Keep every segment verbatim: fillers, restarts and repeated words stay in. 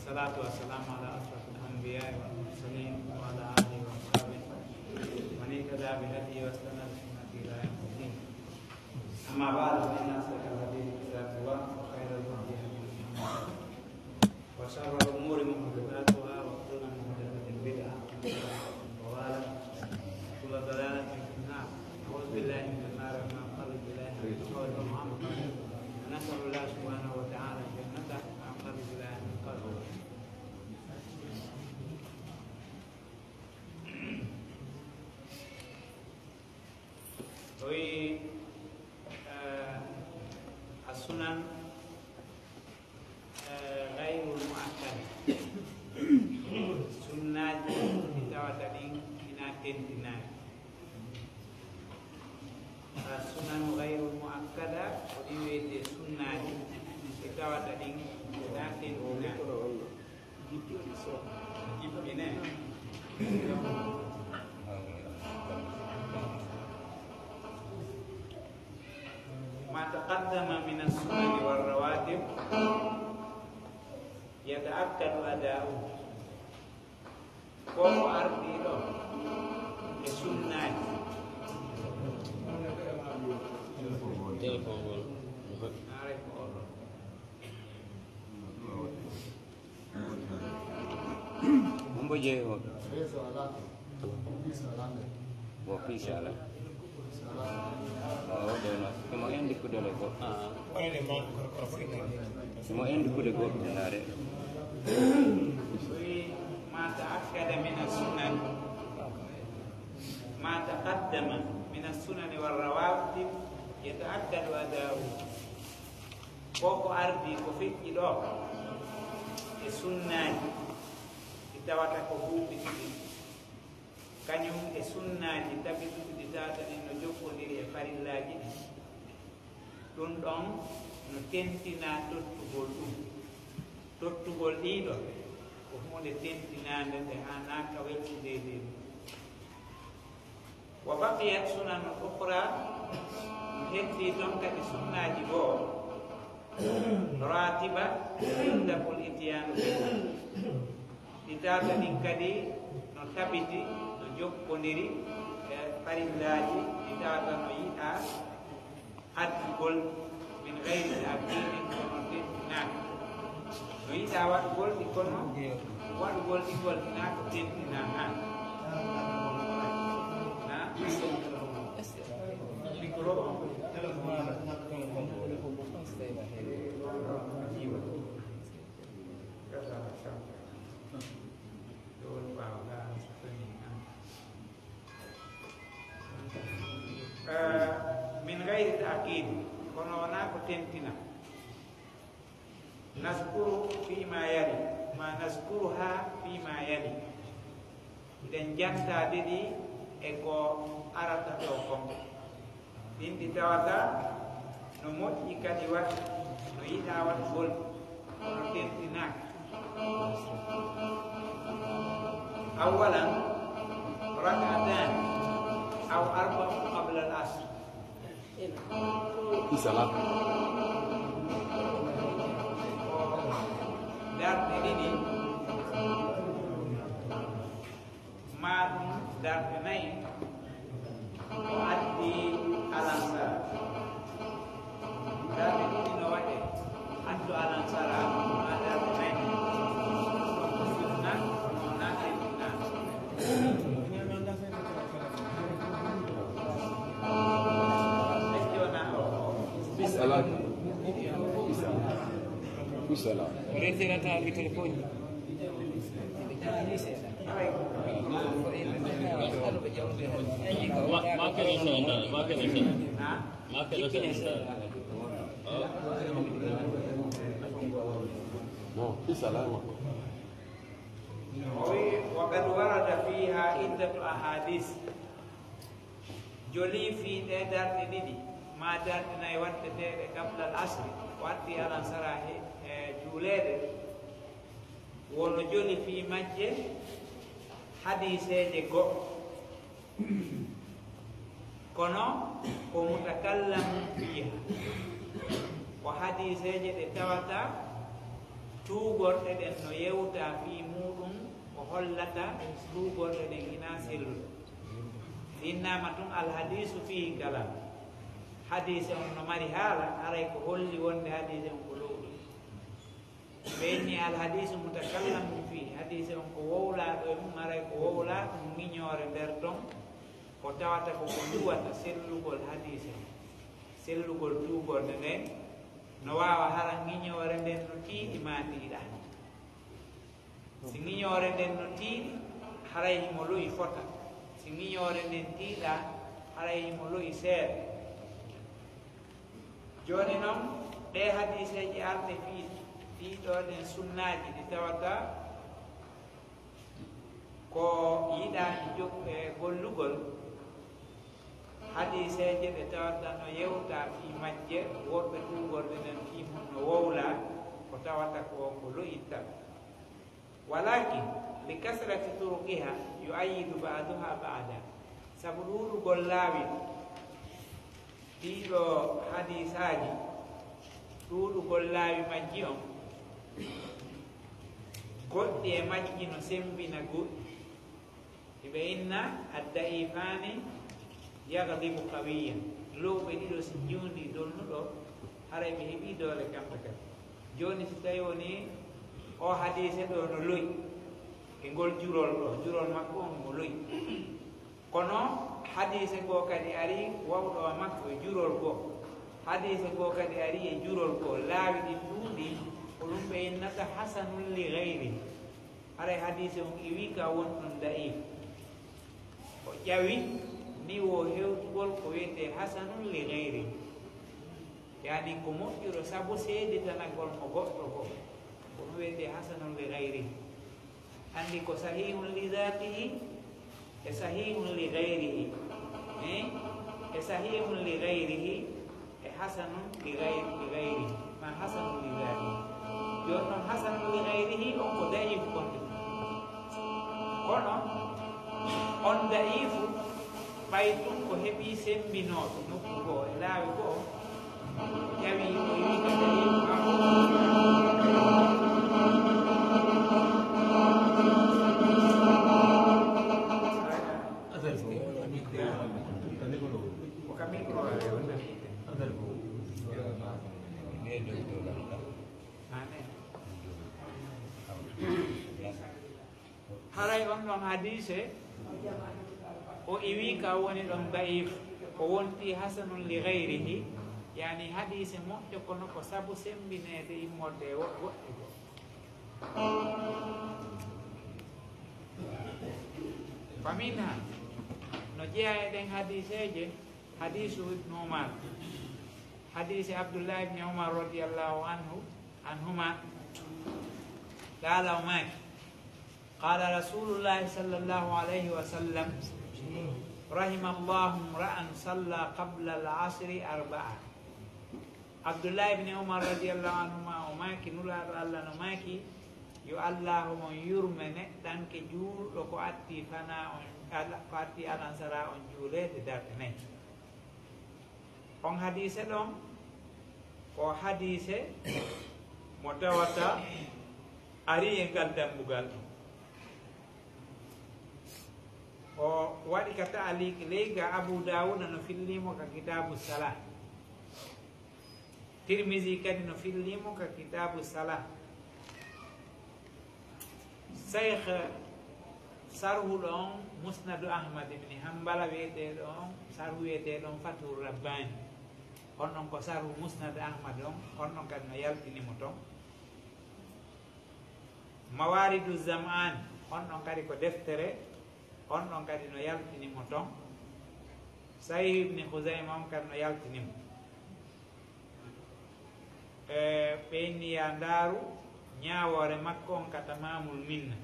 والصلاة والسلام على أشرف الأنبياء والمرسلين وعلى آله وأصحابه ومن اهتدى بهديه واستنى بسنته إلى يوم الدين. أما بعد، فإن أصدق الحديث كتاب الله وخير الهدي هدي محمد وشر الأمور محدثاتها وكل محدثة بدعة وكل بدعة ضلالة وكل ضلالة في النار. أعوذ بالله من النار وما قرب إليها من قول وعمل. ونسأل الله سبحانه وتعالى الجنة وما قرب إليها من قول. O wi'i, eh, a sunan, eh, gayrul muakkada. Sunnaaji ɗi tawata ɗin ina tentinaaki. A sunanu gayrul muakkada, ko ɗi wiyetee sunnaaji ɗi tawata ɗin ina tentinaaki. Jippine. ما تقدم من السنن والرواتب يتأكد أداؤه. Ko ko ardii ɗo e sunnaaji. Téléphone ngol. Haray ko oɗo. Hombo jeyi o? Bon, inchallah. O, ɗo no. Imo en ndikkude le goɗɗo. Imo en ndikkude goɗɗo, ndaare. ما تأكد من السنن، ما تقدم من السنن والرواتب يتأكد أداؤه. Ko ko ardii, ko feƴƴi ɗo e sunnaaji ɗi tawata ko huuɓitiɗi, kañum e sunnaaji tabituɗi ɗi tawata ɗin no jokkondiri e farillaaji ɗin, ɗum ɗon no tentina tottugol ɗum. Tottugol ɗii ɗo ko huunde tentinaande nde haanaaka welsindeede e mum. وبقيت سنن أخرى, no heddii ton kadi sunnaaji goo, راتبة يندب الإتيان بها, ɗi tawata ɗin kadi no tabiti, no jokkondiri e farillaaji, ɗi tawata no yiɗaa addugol من غير تأكيد, kono tentinaaka. No yiɗaa waɗugol ɗi, kono waɗugol ɗi ngol hinaa ko tentinaaka. Na? Micro on. Eh, من غير تأكيد, kono wonaa ko tentina. نذكر فيما يلي, ما نذكرها فيما يلي. Hiɗen jantaade ɗi e ko arata ɗoo kon. Ɗin ɗi tawata no moƴƴi kadi waɗ-, no yiɗaa waɗugol, kono tentinaaka. أولا، ركعتان أو أربع قبل العصر. Isala. Darɗe ɗiɗi, maa ɗum darɗe nayi, ko addi alansara. Darɗe ɗiɗi no waɗe, addu alansara, maa darɗe nayi. Sunna, sunna, sunna. Isala. Isala. Isala. O resirata mi téléphone. Ma, ma kene sene, ma kene sene. Ma kene sene. Bon, isala. O wi'i, وقد ورد فيها عدة أحاديث. Jolii fii ɗee darɗe ɗiɗi, maa darɗe nayi waɗteteeɗe قبل العصر, ko addi alansara he, e juuleede, wono joli fii majje hadiiseeje goɗɗe. Kono ko متكلم فيها, ko hadiiseeje ɗe tawata Tuugorɗe ɗen no yewta fii muuɗum ko hollata tuugorɗe ɗen hinaa selluɗe. Innaama tun alhadiisu fii kalam. Hadiise on no mari haala, haray ko holli wonde hadiise on ko lowɗum. Ɓe inni alhadiisu mutakallamun fii, hadiise on ko wowlaaɗo e mum, haray ko wowlaa ɗum ŋiñoore nder ton, ko tawata ko ko duwata sellugol hadiise on. Sellugol tuugorɗe ɗen no waawa hara ŋiñoore nden no tiiɗi maa tiiɗa. Si ŋiñoore nden no tiiɗi, haray himo lo'i fota. Si ŋiñoore nden tiiɗa, haray himo lo'i seeɗa. Jooni non, ɗee hadiiseeje arɗe fii, fii ɗoo ɗen sunnaaji ɗi tawata ko yiɗaani jo-, e gollugol. Hadiiseeje ɗe tawata no yewta fii majje, woɓɓe tuugorɗe nden fii mun no wowla, ko tawata ko, ko lo'itta. Walakin, li kasrati turuqiha, yu'ayyidu ba'duha ba'da. Sabu ɗuuɗugol laawi ɗii ɗoo hadiisaaji, ɗuuɗugol laawi majji on, goɗɗi e majji no semmbina goɗɗi. Hiɓe inna adda'ifaani yaglibu qawiyyan. Lowɓe ɗiɗo si njuundi donnuɗo, haray ɓe heɓii doole kamɓe kadi. Jooni si tawi woni oo hadiise ɗoo no lo'i, e ngol jurol ɗoo, jurol makko on mo lo'i. Kono hadiise goo kadi ari wawɗo e makko e jurol goo. Hadiise goo kadi ari e jurol goo. Laawi ɗin ɗuuɗi, ko ɗum ɓe innata hasanun li gayri. Haray hadiise on iwi ka won ɗon da'if. O ƴawi ni wo hewtugol ko wiyetee hasanun li gayri. Yani ko moƴƴuɗo sabu seeditanagol mo goɗɗo goo. Ko ɗum wiyetee hasanun li gayri. Anndi ko sahihun li zaatihi, e sahihun li gayrihi. Eh? E sahihun li gayrihi, e hasanun li gayri, li gayrihi. Ma hasanun li zaatihi. Jooni non hasanun li gayrihi on ko da'if konde. Kono on da'ifu, ɓay tun ko heɓii semmbinooɓe nokku goo e laawi goo, ƴawi o yi'i ka da'if maa. Ko ka micro o Amen. Haray on ɗon hadiise, o iwi ka woni ɗon da'if, o wonti hasanun li gayrihi, yani hadiise moƴƴo kono ko sabu semmbineede immorde e wo-, woɗɗi goo. Fa minha, no jeyaa e ɗen hadiiseeje, hadiisu Ibnu Umar, hadiisi Abdullahi ibni Umar radiyallahu anhu, anhuma, qaala o maaki, qaala Rasuulullahi sallallahu alayhi wa sallam, rahimallahu imra'an salla qabla al-asri arba'a. Abdullahi ibni Umar radiyallahu anhuma o maaki, Nulaaɗo Allah no maaki, yo Allaahu on yurme neɗɗanke juulɗo ko atti fanaa on, ala-, ko atti alansara on juuleede darɗe nay. On hadiise ɗon, ko hadiise mo tawata ari e ngal dambugal ɗon. O waɗi ka ta'aliq ley ga, Abu Dawuda no fillii mo ka Kitaabu Salah. Tirmisi kadi no fillii mo ka Kitaabu Salah. Seykh sarhuɗo on Musnadu Ahmad ibni Hanbala wiyeteeɗo on, sarhu wiyeteeɗo on Fathur Rabbaani. On ɗon ko sarhu Musnad Ahmad on, on ɗon kadi no yaltini mo ton. Mawaaridu Zam'aan, on ɗon kadi ko deftere, on ɗon kadi no yaltini mo ton. Sahih Ibni Khuzayma on kadi no yaltini mo. E, ɓe inni yaa ndaaru ñaawoore makko on ka Tamaamul Minna.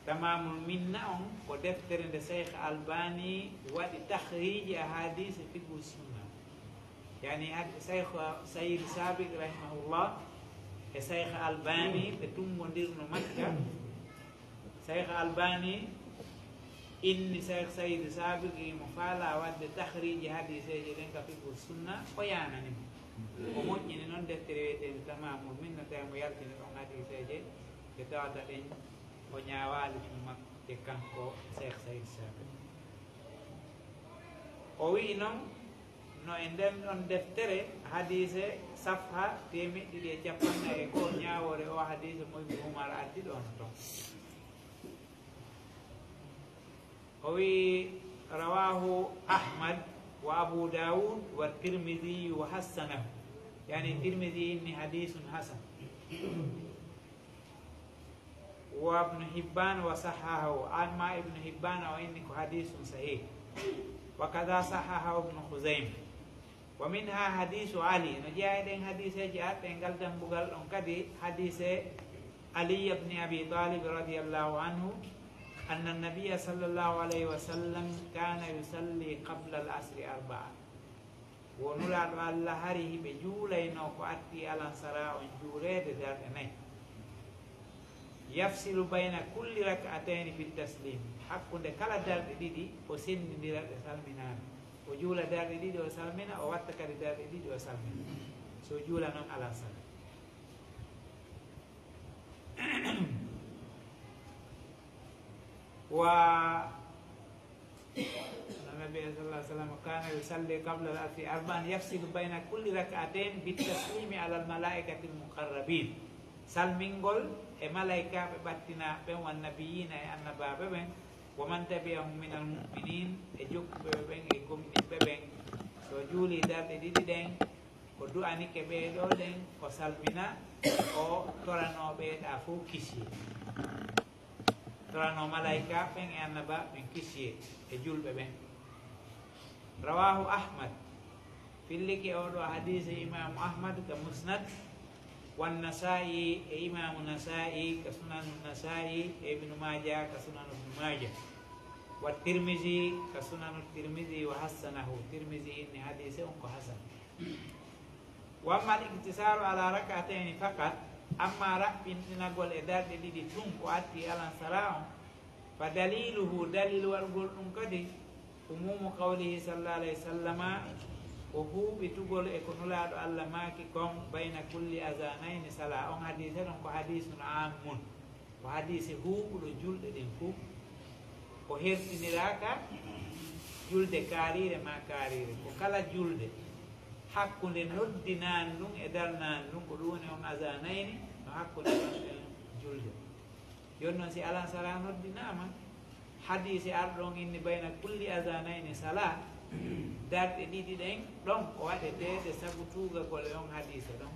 Tamaamul Minna on ko deftere nde Seykh Albani waɗi takhriiji ahadiisi fiqhu sunna. Yani had-, Seykh Sayyid Sabiq rahimahullah e Seykh Albani ɓe tunngondirno Makka. Seykh Albani inni Seykh Sayyid Sabiq himo faalaa waɗde takhriiji hadiiseeje ɗen ka fiqhu sunna, o yaanani mo. O moƴƴini noon deftere wiyeteende Tamamul Minna, tawi mo yaltini ɗon hadiiseeje ɗe tawata ɗen o ñaawaali ɗum makko e kanko Cheikh Saïd Sabiq. O wi'i noon, no e nden ɗon deftere hadiise safha teemeɗɗe ɗiɗi e capanɗe nayi e go'o, ñaawoore o hadiise mo Ibnu Umar addi ɗon ton. O wi'i, rawahu Ahmad wa Abu Dawud wa Tirmidhi wa hassanahu. Yani Tirmidhi inni hadisun hasan. Wa Ibnu Hibban wa sahahahu. Amma Ibnu Hibban o inni ko hadisun sahih. Wa kadha sahahahu Ibnu Khuzaimah. Wa minha hadisu Ali. No jeyaa e ɗen hadiseeji arɗe e ngal dambugal ɗon kadi hadise Ali ibn Abi Talib radiyallahu anhu, anna nabiyya sallallahu alayhi wa sallam kana yusalli qabla al-asri arba'a. Wo Nulaaɗo Allah hari hiɓe juulaynoo ko atti alansara on juuleede darɗe nayi. Yafsilu bayna kulli rak'atayni bit taslim. Hakkunde kala darɗe ɗiɗi o senndindira ɗe salminaade. O juula darɗe ɗiɗi o salmina, o watta kadi darɗe ɗiɗi o salmina. So juula noon alansara. Wa Nabi sallallahu alaihi wasallam kana yusalli qabla al-asri arba'an yafsilu bayna kulli rak'atayn bit taslimi ala al-malaikati al-muqarrabin. Salmingol e malaikaaɓe ɓattinaaɓe ɓen, wan nabiyina e annabaaɓe ɓen, wa man tabi'ahum min al-mu'minin, e jokkuɓe ɓe ɓen e gomɗinɓe ɓen. So juuli darɗe ɗiɗi ɗen, o du'anike ɓee ɗoo ɗen, o salmina, o toranoo ɓee ɗaa fow kisiyee. Torano malaika ɓen e annaba ɓen kisiyee e julɓe ɓen. Rawahu Ahmad, fillike oo ɗoo hadiise Imaamu Ahmad ka Musnad, wan Nasaa'i e Imaamu Nasaa'i ka Sunanu Nasaa'i, e Ibnu Maaja ka Sunanu Ibnu Maaja, wa Tirmizi ka Sunanu Tirmizi, wa hassanahu, Tirmizi inni hadiise on ko hasan. Wa amma al-iqtisaaru ala rak'atayni faqat, amma raɓɓinɗinagol e darɗe ɗiɗi tun ko atti alansara on, fa daliluhu, dalil waɗugol ɗum kadi, umumu qawlihi sallallahu alayhi wa sallama, ko huuɓitugol e ko Nulaaɗo Allah maaki kon, bayna kulli azanayni sala. On hadiise ɗon ko hadiisun aammun. Ko hadiise huuɓuɗo julɗe ɗen fow. O hertiniraaka julde kaariire maa kaariire. Ko kala julde hakkunde noddinaande ndun e darnaande ndun, ko ɗum woni on azanayni, no hakkunde ɗon ɗen julde. Jooni non, si alansara noddinaama, hadiise arɗo on inni bayna kulli azanayni sala, darɗe ɗiɗi ɗen ɗon ko waɗeteeɗe sabu tuugagol e on hadiise ɗon.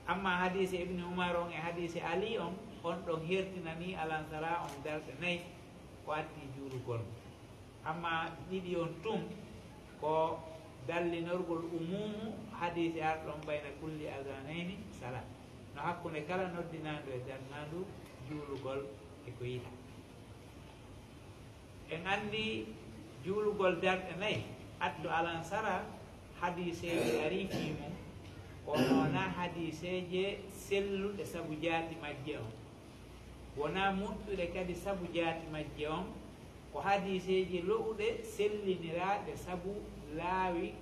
Amma hadiise Ibni Umar on e hadiise Ali on, on ɗon hertinanii alansara on darɗe nayi ko atti juulugol. Amma ɗiɗi on tun ko dallinorgol umumu hadiise arɗo on bayna kulli azanayni sala. No hakkunde kala noddinaandu e darnaandu juulugol e ko yiɗaa. En anndi juulugol darɗe nayi, addu alansara hadiiseeje arii fii mum, kono wonaa hadiiseeje selluɗe sabu jaati majje on. Wonaa muɗɗuɗe kadi sabu jaati majje on, ko hadiiseeje lo'uɗe selliniraaɗe sabu laawi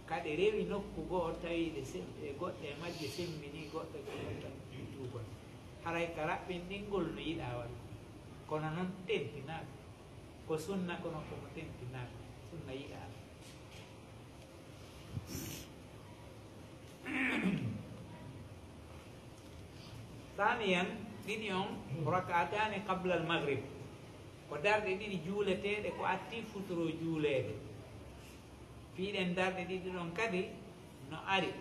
ka ɗe rewi nokku go'o, tawi ɗe sem-, ɗe goɗɗe e majje semmbinii goɗɗe, goɗɗe tuugol. Haray ka raɓɓinɗingol no yiɗaa waɗude, kono non tentinaaka. Ko sunna, kono ko mo tentinaaka. Sunna yiɗaa. Thaniyan, ɗiɗi on, rak'atani qabla al-maghrib. Ko darɗe ɗiɗi juuleteeɗe ko atti futuro juuleede. Fii ɗen darɗe ɗiɗi ɗon kadi no ari.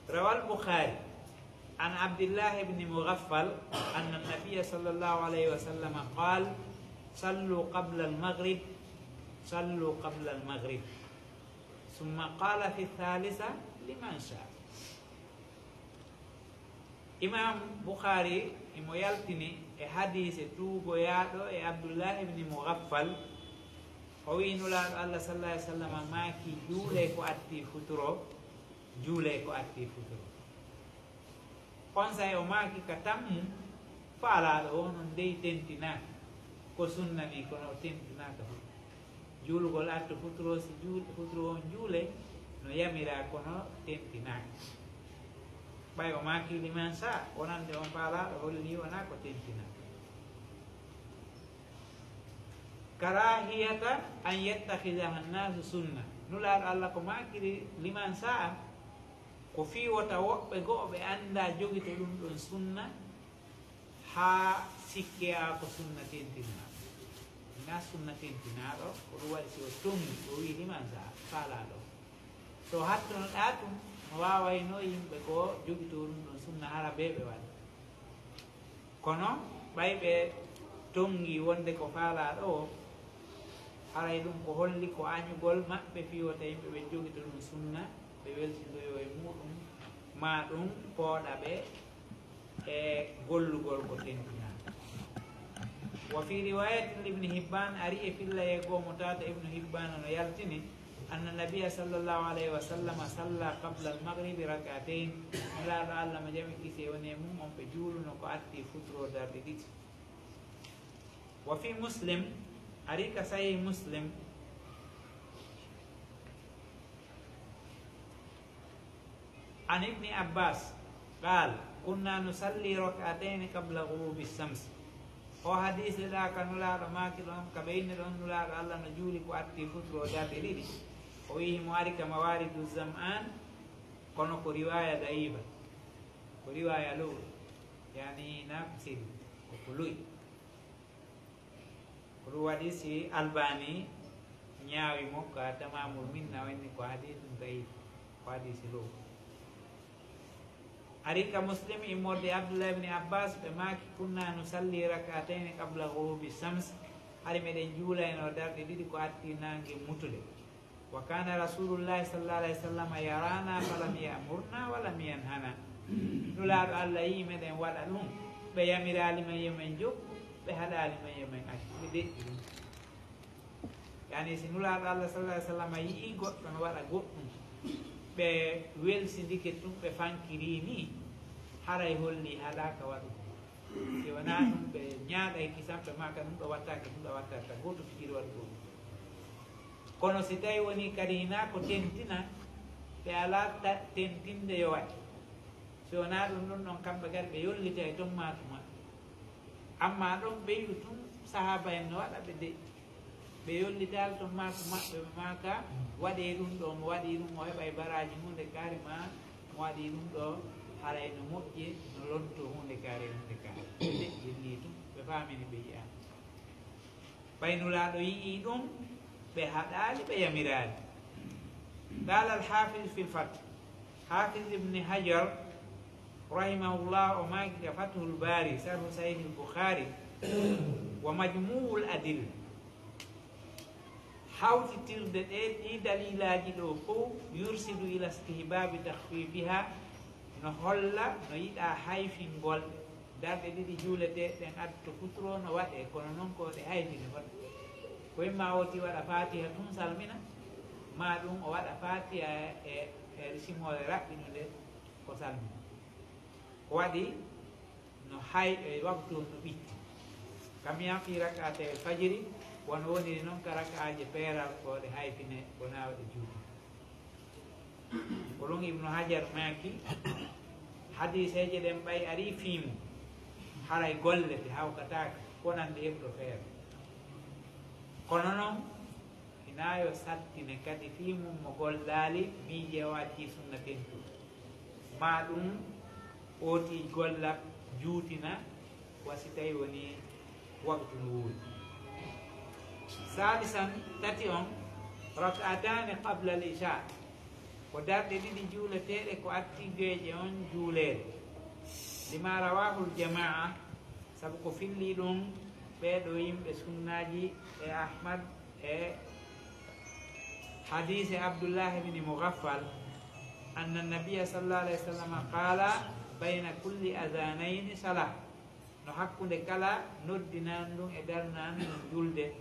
روى البخاري عن عبد الله بن مغفل أن النبي صلى الله عليه وسلم قال: صلوا قبل المغرب، صلوا قبل المغرب. ثم قال في الثالثة: لمن شاء. Imam Bukhari imo yaltini e hadiise tuugoyaaɗo e Abdullahi ibni Mughaffal, o wi'i Nulaaɗo Allah sallallahu alaihi wasallam maaki: "Juulee ko atti futuro, juulee ko atti futuro." Onsay o maaki ka tammu, faalaaɗo o non dey tentinaaka, ko sunna ni, kono o tentinaaka fof. Juulugol artu futuro, si juul-, futuro on juulee, No yamiraa kono tentinaaka. Ɓay o maaki liman sa, wonande on faalaaɗo holli wonaa ko tentinaa. Karahiyata an yattakhidaha annaasu sunna. Nulaaɗo Allah ko maakiri liman sa'a, ko fii wota woɓɓe goo ɓe annda jogito ɗum ɗon sunna, haa sikkeyaa ko sunna tentinaaɗo. Hinaa sunna tentinaaɗo, ko ɗum waɗi si o tongi, o wi'i liman sa'a, faalaaɗo. So hattunoɗaa tun, no waawayno yimɓe goo jogitoo ɗum ɗon sunna hara bee ɓe waɗa. Kono ɓay ɓe tonngi wonde ko faalaaɗo o, haray ɗum ko holli ko añugol maɓɓe fii wota yimɓe ɓen jogito ɗum sunna, ɓe welsindoyoo e muuɗum, maa ɗum pooɗa ɓe e gollugol ko tentinaa. Wa fii riwaayatin Ibni Hibbaan, ari e fillayee goo mo tawata Ibnu Hibbaan no yaltini, anna nabiyya sallallahu alayhi wa sallam salla qabla al-maghribi rak'atayn. Nulaaɗo Allah mo jam e kisiyee woni e mum on ɓe juuluno ko addi futuro darɗe ɗiɗi. Wa fii Muslim, ari ka Sahih Muslim, an Ibni Abbas, qaal, kunna nusalli rak'atayni qabla ghurubi shams. O hadiise ɗaa ka Nulaaɗo maaki ɗon, ka ɓe inni ɗon Nulaaɗo Allah no juuli ko addi futuro darɗe ɗiɗi. O wi'i himo ari ka Mawaaridu Zam'aan, kono ko riwaaya da'ifa. Ko riwaaya low, yani naa ko seli, ko ko lo'i. Ko ɗum waɗi si Albani ñaawi mo ka Tamamul Minna, o inni ko hadiisun da'if, ko hadiisi low. Ari ka Muslim immorde Abdullah ibn Abbas, ɓe maaki, kunna nusalli rak'atayni qabla ghurubi shams, hari meɗen juulayno darɗe ɗiɗi ko addi naange mutude. Wa kana Rasulullahi sallallahu alayhi wa sallam yarana falam ya'murna wa lam yanhana. Nulaaɗo Allah yi'i meɗen waɗa ɗum, ɓe yamiraali men yo men jokku, ɓe haɗaali men yo men accu, ɓe deƴƴi ɗum. Yani si Nulaaɗo Allah sallallahu alayhi wa sallam yi'i goɗɗo no waɗa goɗɗum, ɓe welsindike tun, ɓe fankirii nii, haray holli haɗaaka waɗude. Si wonaa ɗum, ɓe ñaaɗay kisan, ɓe maaka ɗum ɗo wattaake, ɗum ɗo wattaake, gooto fijiri waɗugol ɗum. Kono si tawi wonii kadi hinaa ko tentina, ɓe alaa ta-, tentinde yo waɗe. Si wonaa ɗum, ɗum ɗon kamɓe kadi ɓe yollitay ton maa tuma. Amma ɗon ɓeydu tun, sahaaba en no waɗa, ɓe deƴƴi. Ɓe yollitaali ton maa ko maɓɓe, ɓe maaka, waɗee ɗum ɗo, mo waɗii ɗum, o heɓay baraaji huunde kaari, maa mo waɗii ɗum ɗo, haray no moƴƴi, no lontoo huunde kaari, huunde kaari. Ɓe deƴƴinii ɗum, ɓe faamini, ɓe yi'aali. Ɓay Nulaaɗo yi'ii ɗum, ɓe haɗaali, ɓe yamiraali. Qaala al-Haafiz fil Fath. Haafiz Ibn Hajar, rahimahullah, o maaki ka Fathul Baari, Sarhu Sahih al-Bukhari, wa Majmu'ul Adilla. Hawtitirde ɗee, ɗii dalilaaji ɗoo fow, yursidu ila istihbaabi takhfiifiha, no holla no yiɗaa hayfingol darɗe ɗiɗi juuleteeɗe ɗen, addu to futuro no waɗee, kono non ko ɗe hayfine fota. Ko imma o ti waɗa Faatiha tun salmina, maa ɗum o waɗa Faatiha e, e simoore raɓɓinude ko salmina. Ko waɗi no hay-, e waktu on no ɓitti. Kam yan fii rak'atay fajiri, wano woniri non ka rak'aaje peeral ko ɗe hayfine, ko naawa ɗe juuti. Ko ɗum Ibnu Hajar maaki, hadiiseeje ɗen ɓay arii fii mum, haray gollete hawkataake, wonande heɓuɗo feere. Kono non, hinaa yo sattine kadi fii mum mo gollaali, miije o accii sunna tentuɗo. Maa ɗum ootii golla juutina, wa si tawi wonii waktu no woodi. Saalisan, tati on, rak'ataani qabla al-isha, ko darɗe ɗiɗi juuleteeɗe ko addi geeƴe on juuleede. Lima rawaahul jamaa, sabu ko fillii ɗum ɓee ɗoo yimɓe sunnaaji e Ahmad e hadiise Abdullah ibn Mughaffal, anna nabiyya sallallahu alayhi wa sallam qaala, bayna kulli adhaanayni salah. No hakkunde kala noddinanɗum e darnanɗum julde.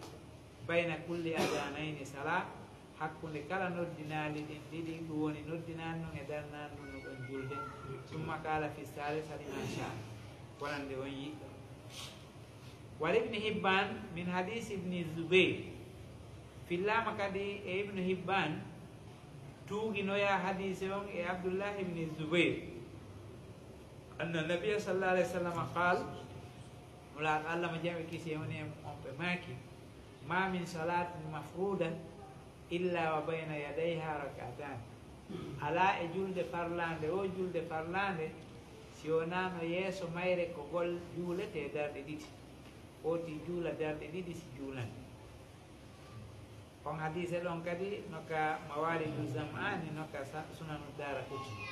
Bayna kulli adhaanayni salah, hakkunde kala noddinaali ɗin ɗiɗi, ɗum woni noddinanɗum e darnanɗum no ɗon julde. Summa qaala fi saalisa liman shaa, wonande on yiɗɗo. Wa li Ibni Hibbaan min hadiisi Ibni Zubayr. Fillaama kadi e Ibnu Hibbaan, Tuuginoyaa hadiise on e Abdullahi ibni Zubayr, anna nabiya sallallahu alayhi wa sallam qaal, Nulaaɗo Allah mo jam e kisiyee woni e mum on ɓe maaki, ma min salaatin mafruuda illa wa bayna yadayha rak'atan. Alaa e julde farlaande, o julde farlaande, si wonaa no yeeso mayre ko ngol juuletee darɗe ɗiɗi. Foti juula darɗe ɗiɗi si juulan. On hadiise ɗon kadi no ka Mawaalidu Zam'aani, no ka Sunanu Daara Kutni.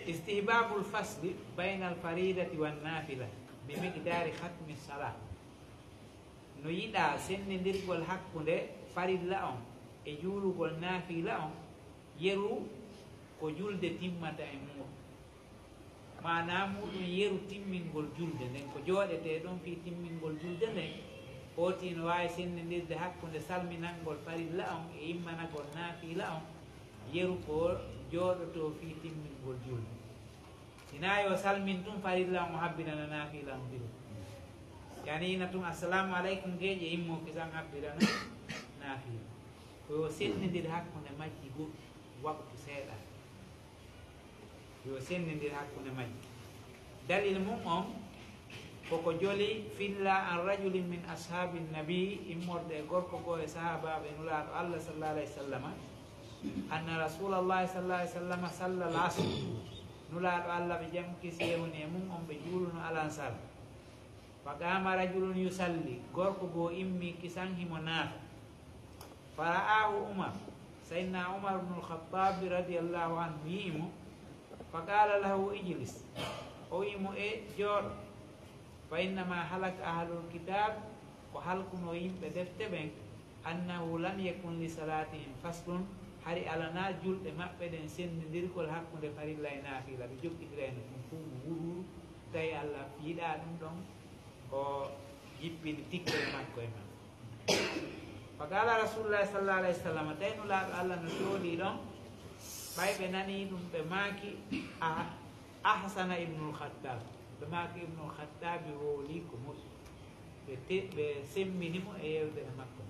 Istihbaabul fasli baynal fariidati wan naafila bi miqdaari khatmi salaa. No yiɗaa senndindirgol hakkunde farilla on e juulugol naafila on, yeru ko julde timmata e muuɗum. Maanaa muuɗum yeru timmingol julde nden, ko jooɗetee ɗon fii timmingol julde nden. Foti no waawi senndindirde hakkunde salminangol farilla on e immanagol naafila on, yeru ko jooɗotoo fii timmingol julde. Hinaa yo salmin tun farilla on o habbirana naafila on biro. Yani ina tun, "Assalamu aleykum geeƴe," immo kisan habbirana naafila. Ko yo senndindir hakkunde majji goɗɗum waktu seeɗa. Yo senndindir hakkunde majji. Dalil mum on, koko joli filla an rajulin min ashaabi nabi, immorde e gorko goo e sahaabaaɓe Nulaaɗo Allah sallallahu alayhi wa sallama, anna Rasuulallahi sallallahu alayhi wa sallama salla al-asr. Nulaaɗo Allah ɓe jam kisi e woni e mum on ɓe juuluno alansar. Fa qaama rajulun yusalli, gorko goo immi kisan himo naafa. Fa ra'aahu Umar, Sayyidina Umar ibnul Khattaab radiyallahu anhu yi'i mo, fa qaala lahu ijlis, o wi'i mo e jooɗo, fa innama halaka ahlul kitaab, ko halkuno yimɓe defte ɓen, annahu lam yakun li salaatihim faslun, hari alanaa julɗe maɓɓe ɗen senndindirgol hakkunde farilla e naafila, ɓe jokkindirayno ɗum fow no wuruuru, tawi Allah yiɗaa ɗum ɗon, o jippini tikkere makko e maɓɓe. Fa qaala Rasulullahi sallallahu alayhi wa sallam, tawi Nulaaɗo Allah no jooɗii ɗon, ɓay ɓe nanii ɗum, ɓe maaki, "Ah, ahsana Ibnul Khattaab." Ɓe maaki, "Ibnul Khattaabi wowlii ko moƴƴi." Ɓe te-, ɓe semmbini mo e yeewtere makko.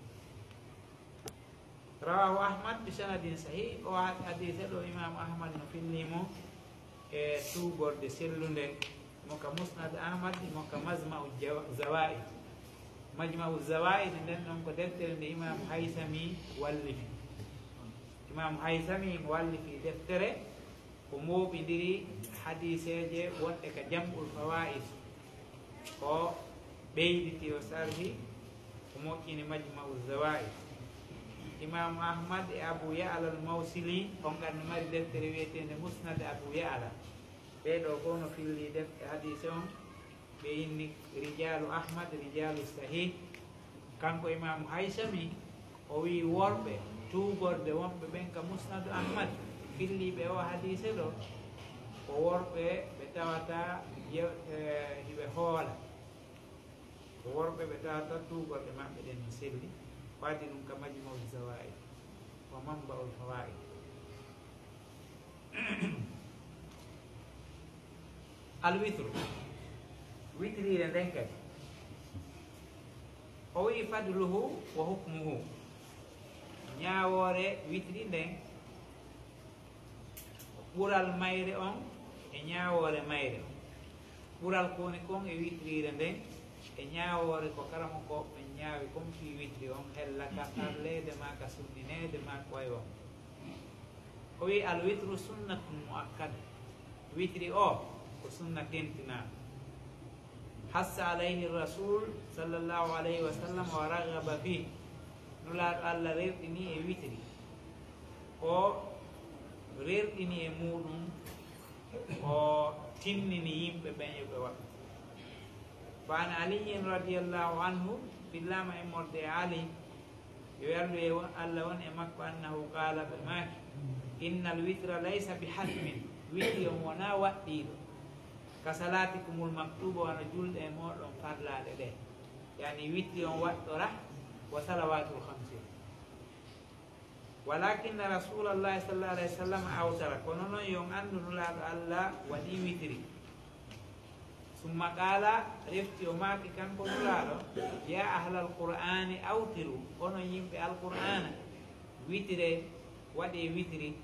Rawaahu Ahmad bi sanadin sahih. O hadiise ɗo Imaamu Ahmad no filli mo e tuugorde sellunde, mo ka Musnad Ahmad, mo ka Majma'u Jawa-, Zawaid. Majma'u Zawaid nden ɗon ko deftere nde Imaamu Haysami wallifi. Imaamu Haysami mo wallifi deftere, o mooɓindiri hadiiseeje wonɗe ka Jam'ul Fawaid. O ɓeyditi, o sarhi, o moƴƴini Majma'u Zawaid. Imaamu Ahmad e Abu Ya'la al-Mawsili, on ɓe no mari deftere wi'eteende Musnad Abu Ya'la. Ɓee ɗoo fow no filli defte hadiise on, ɓe inni Rijaalu Ahmad, Rijaalu Sahih. Kanko Imaamu Haysami, o wi'i worɓe tuugorde wonɓe ɓen ka Musnadu Ahmad, filliiɓe oo hadiise ɗoo, ko worɓe ɓe tawata ye-, eh, hiɓe hoola. Ko worɓe ɓe tawata tuugorde maɓɓe ɗen no selli, ko addi ɗum ka Majma'u Zawaid wa Manba'ul Fawaid. Al witru, witriire nden kadi. O wi'i fadluhu wa hukmuhu. Ñaawoore witri nden, ɓural mayre on e ñaawoore mayre on. Ɓural ko woni kon e witriire nden e ñaawoore ko karamokooɓe ɓen ñaawi kon fii witri on, hella ka farleede maa ka sunnineede maa ko way on. O wi'i, "Al witru sunnatun mu'akkada." Witri o ko sunna tentinaa. Hassa alayhi Rasul sallallahu alayhi wa sallam wa raghaba fih. Nulaaɗo Allah rerɗini e witri. O rerɗini e muuɗum, o tinnini yimɓe ɓen yo ɓe waɗu. Fa an Aliyyin radiyallahu anhu, fillaama immorde e Ali, yo yallu e won-, Allah won e makko, annahu qaala, ɓe maaki, "Innal witra laysa bi hatmin." Witri on wonaa waɗɗiiɗo. "Ka salaatikumul maktuuba," wano julɗe e mooɗon farlaaɗe ɗe. Yani witri on waɗɗora wa salawaatul khamsi. "Walakinna Rasulallahi sallallahu alayhi wa sallam awtara." Kono non yo on anndu Nulaaɗo Allah waɗi witri. Summa qaala, refti o maaki kanko Nulaaɗo, yaa ahlal Qur'aani awtiru, onon yimɓe Alqur'aana, witire, waɗee witiri,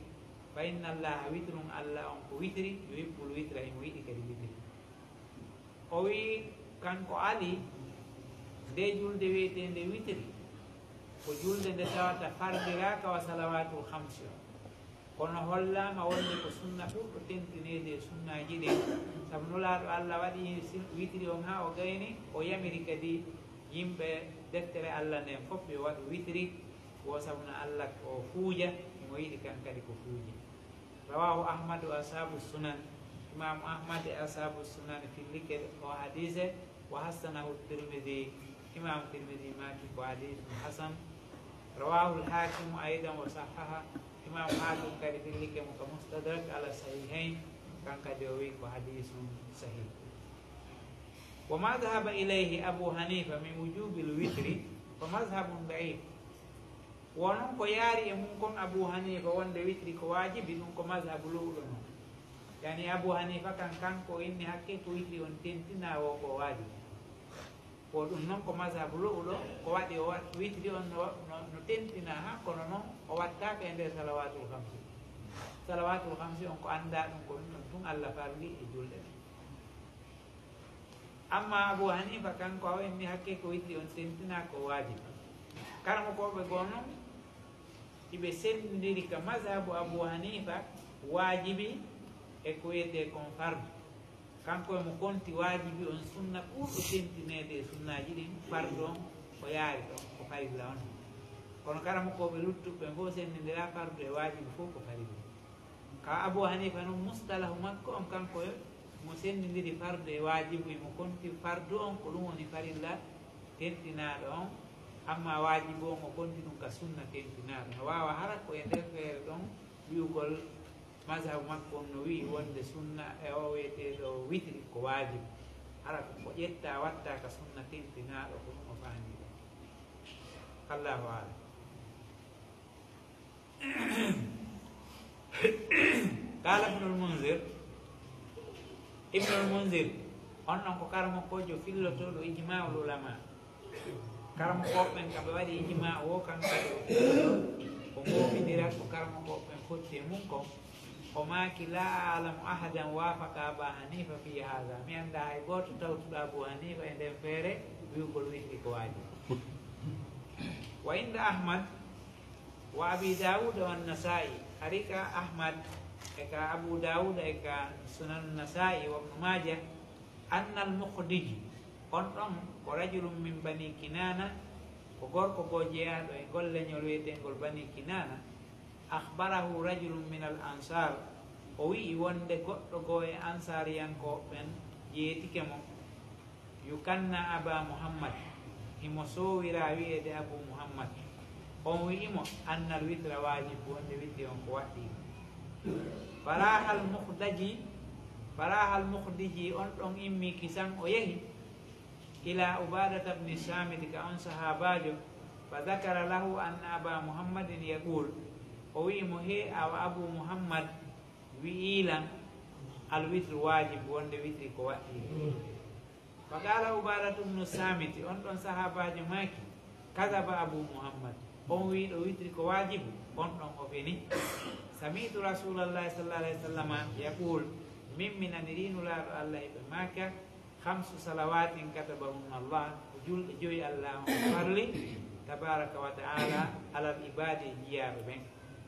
fa inna Allaha witrun, Alla on ko witiri, yuhibbul witra, himo yiɗi kadi witiri. O wi'i kanko Ali, nde julde wi'eteende witiri, ko julde nde tawata fardiraaka wa salawaatul hamsi on. Kono hollaama wonde ko sunna ɓurɗo tentineede e sunnaaji ɗin, sabu Nulaaɗo Alla waɗi sin-, witiri on haa o gayni, o yamiri kadi yimɓe deftere Alla nden fof yo waɗu witiri, wo sabu no Alla ko fuuja, himo yiɗi kan kadi ko fuuja. Rawaahu Ahmadu wa ashaabu sunan, Imaamu Ahmad e ashaabu sunan fillike o hadiise, wa hassanahu Tirmidi, Imaamu Tirmidi maaki ko hadiisun hasan. Rawaahu al-Haakimu aydan wa sahhaha, Imaamu Haakim kadi fillike mo ka Mustadrak ala Sahihayn, kan kadi o wi'i ko hadiisun sahih. Wa ma dhahaba ilayhi Abu Hanifa min wujubil witri fa mazhabun da'if. Wonon ko yaari e mun kon Abu Hanifa wonde witri ko waajibi, ɗum ko mazhabu lu'uɗo non. Yani Abu Hanifa kan, kanko inni hakke ko witri on tentina wo ko waajibi. Ko ɗum non ko mazhabu lu'uɗo, ko waɗi o wa-, witri on no, no, no tentina ha, kono non o wattaaka e nder salawaatul hamsi. Salawaatul hamsi on ko anndaa ɗum, ko ɗum ɗon tun Alla farli e julɗe ɗen. Amma Abu Hanifa kanko, o inni hakke ko witri on tentina ko waajibi. Karamokooɓe goo non, iɓe senndiri ka mazhabu Abu Hanifa waajibi e ko wiyetee kon fardu. Kanko e mo konti waajibi on sunna ɓurɗo tentineede e sunnaaji ɗin, fardu on ko yaari ɗon, ko farilla on. Kono karamokooɓe luttuɓe fof senndindira fardu e waajibi fof ko farilla. Ka Abu Hanifa non, mustalahu makko on, kanko e mo senndindiri fardu e waajibu, e mo konti fardu on ko ɗum woni farilla tentinaaɗo on, amma waajibu on o konti ɗum ka sunna tentinaaɗo. No waawa hara ko e nder feere ɗon wi'ugol mazhabu makko on no wi'i wonde sunna e o wi'eteeɗo witri ko waajibu. Hara ko, ko ƴetta watta ka sunna tentinaaɗo, ko ɗum o faami ɗon. Allahu a'lam. Qaala Ibnul Munzir, Ibnul Munzir, on non ko karamokoojo fillotooɗo ijmaa'ul ulama. Karamokooɓe ɓen ka ɓe waɗi ijmaa'u o, kanko kadi o filloto, ko goonɗindiral ko karamokooɓe ɓen fotti e mun kon. O maaki, "Laa a'lamu ahadan waafaqa Aba Hanifa fi haadha." Mi anndaa hay gooto tawtuɗo Abu Hanifa e nden feere wi'ugol witri ko waajibi. Wa inda Ahmad, wa Abi Dawud wa Nasa'i, ari ka Ahmad, e ka Abu Dawud, e ka Sunan Nasa'i, wa Ibn Majah, anna al-Mukhdiji, on ɗon ko rajulun min Bani Kinana, ko gorko goo jeyaaɗo e ngol leñol wi'eteengol Bani Kinana, akhbarahu rajulun min al-Ansar, o wi'i wonde goɗɗo goo e Ansaariyankooɓe ɓen jeetike mo, yukanna Aba Muhammad, himo soowiraa wi'eede Abu Muhammad. On wi'i mo, "Annal witra waajib, wonde witri on ko waɗɗii." Farahal Mukhdaji, Farahal Mukhdiji, on ɗon immi kisan, o yehi ila Ubadata bni Samit, ka on sahaabaajo, fa dhakara lahu anna Aba Muhammadin yaqul, o wi'i mo, "He, awa Abu Muhammad wi'ii lan, al witru waajib, wonde witri ko waɗɗii." Fa qaala Ubadatu bnu Samiti, on ɗon sahaabaajo maaki, "Kadhaba Abu Muhammad, on wi'iiɗo witri ko waajibu, on ɗon o feni. Sami'tu Rasulallahi sallallahu alayhi wa sallama yaqul, min mi nanirii Nulaaɗo Allah hiɓe maaka, khamsu salawatin katabahunna Allah, ko julɗe joyi Allah on farli, tabaraka wa ta'ala, alal ibaadi, e jiyaaɓe ɓen.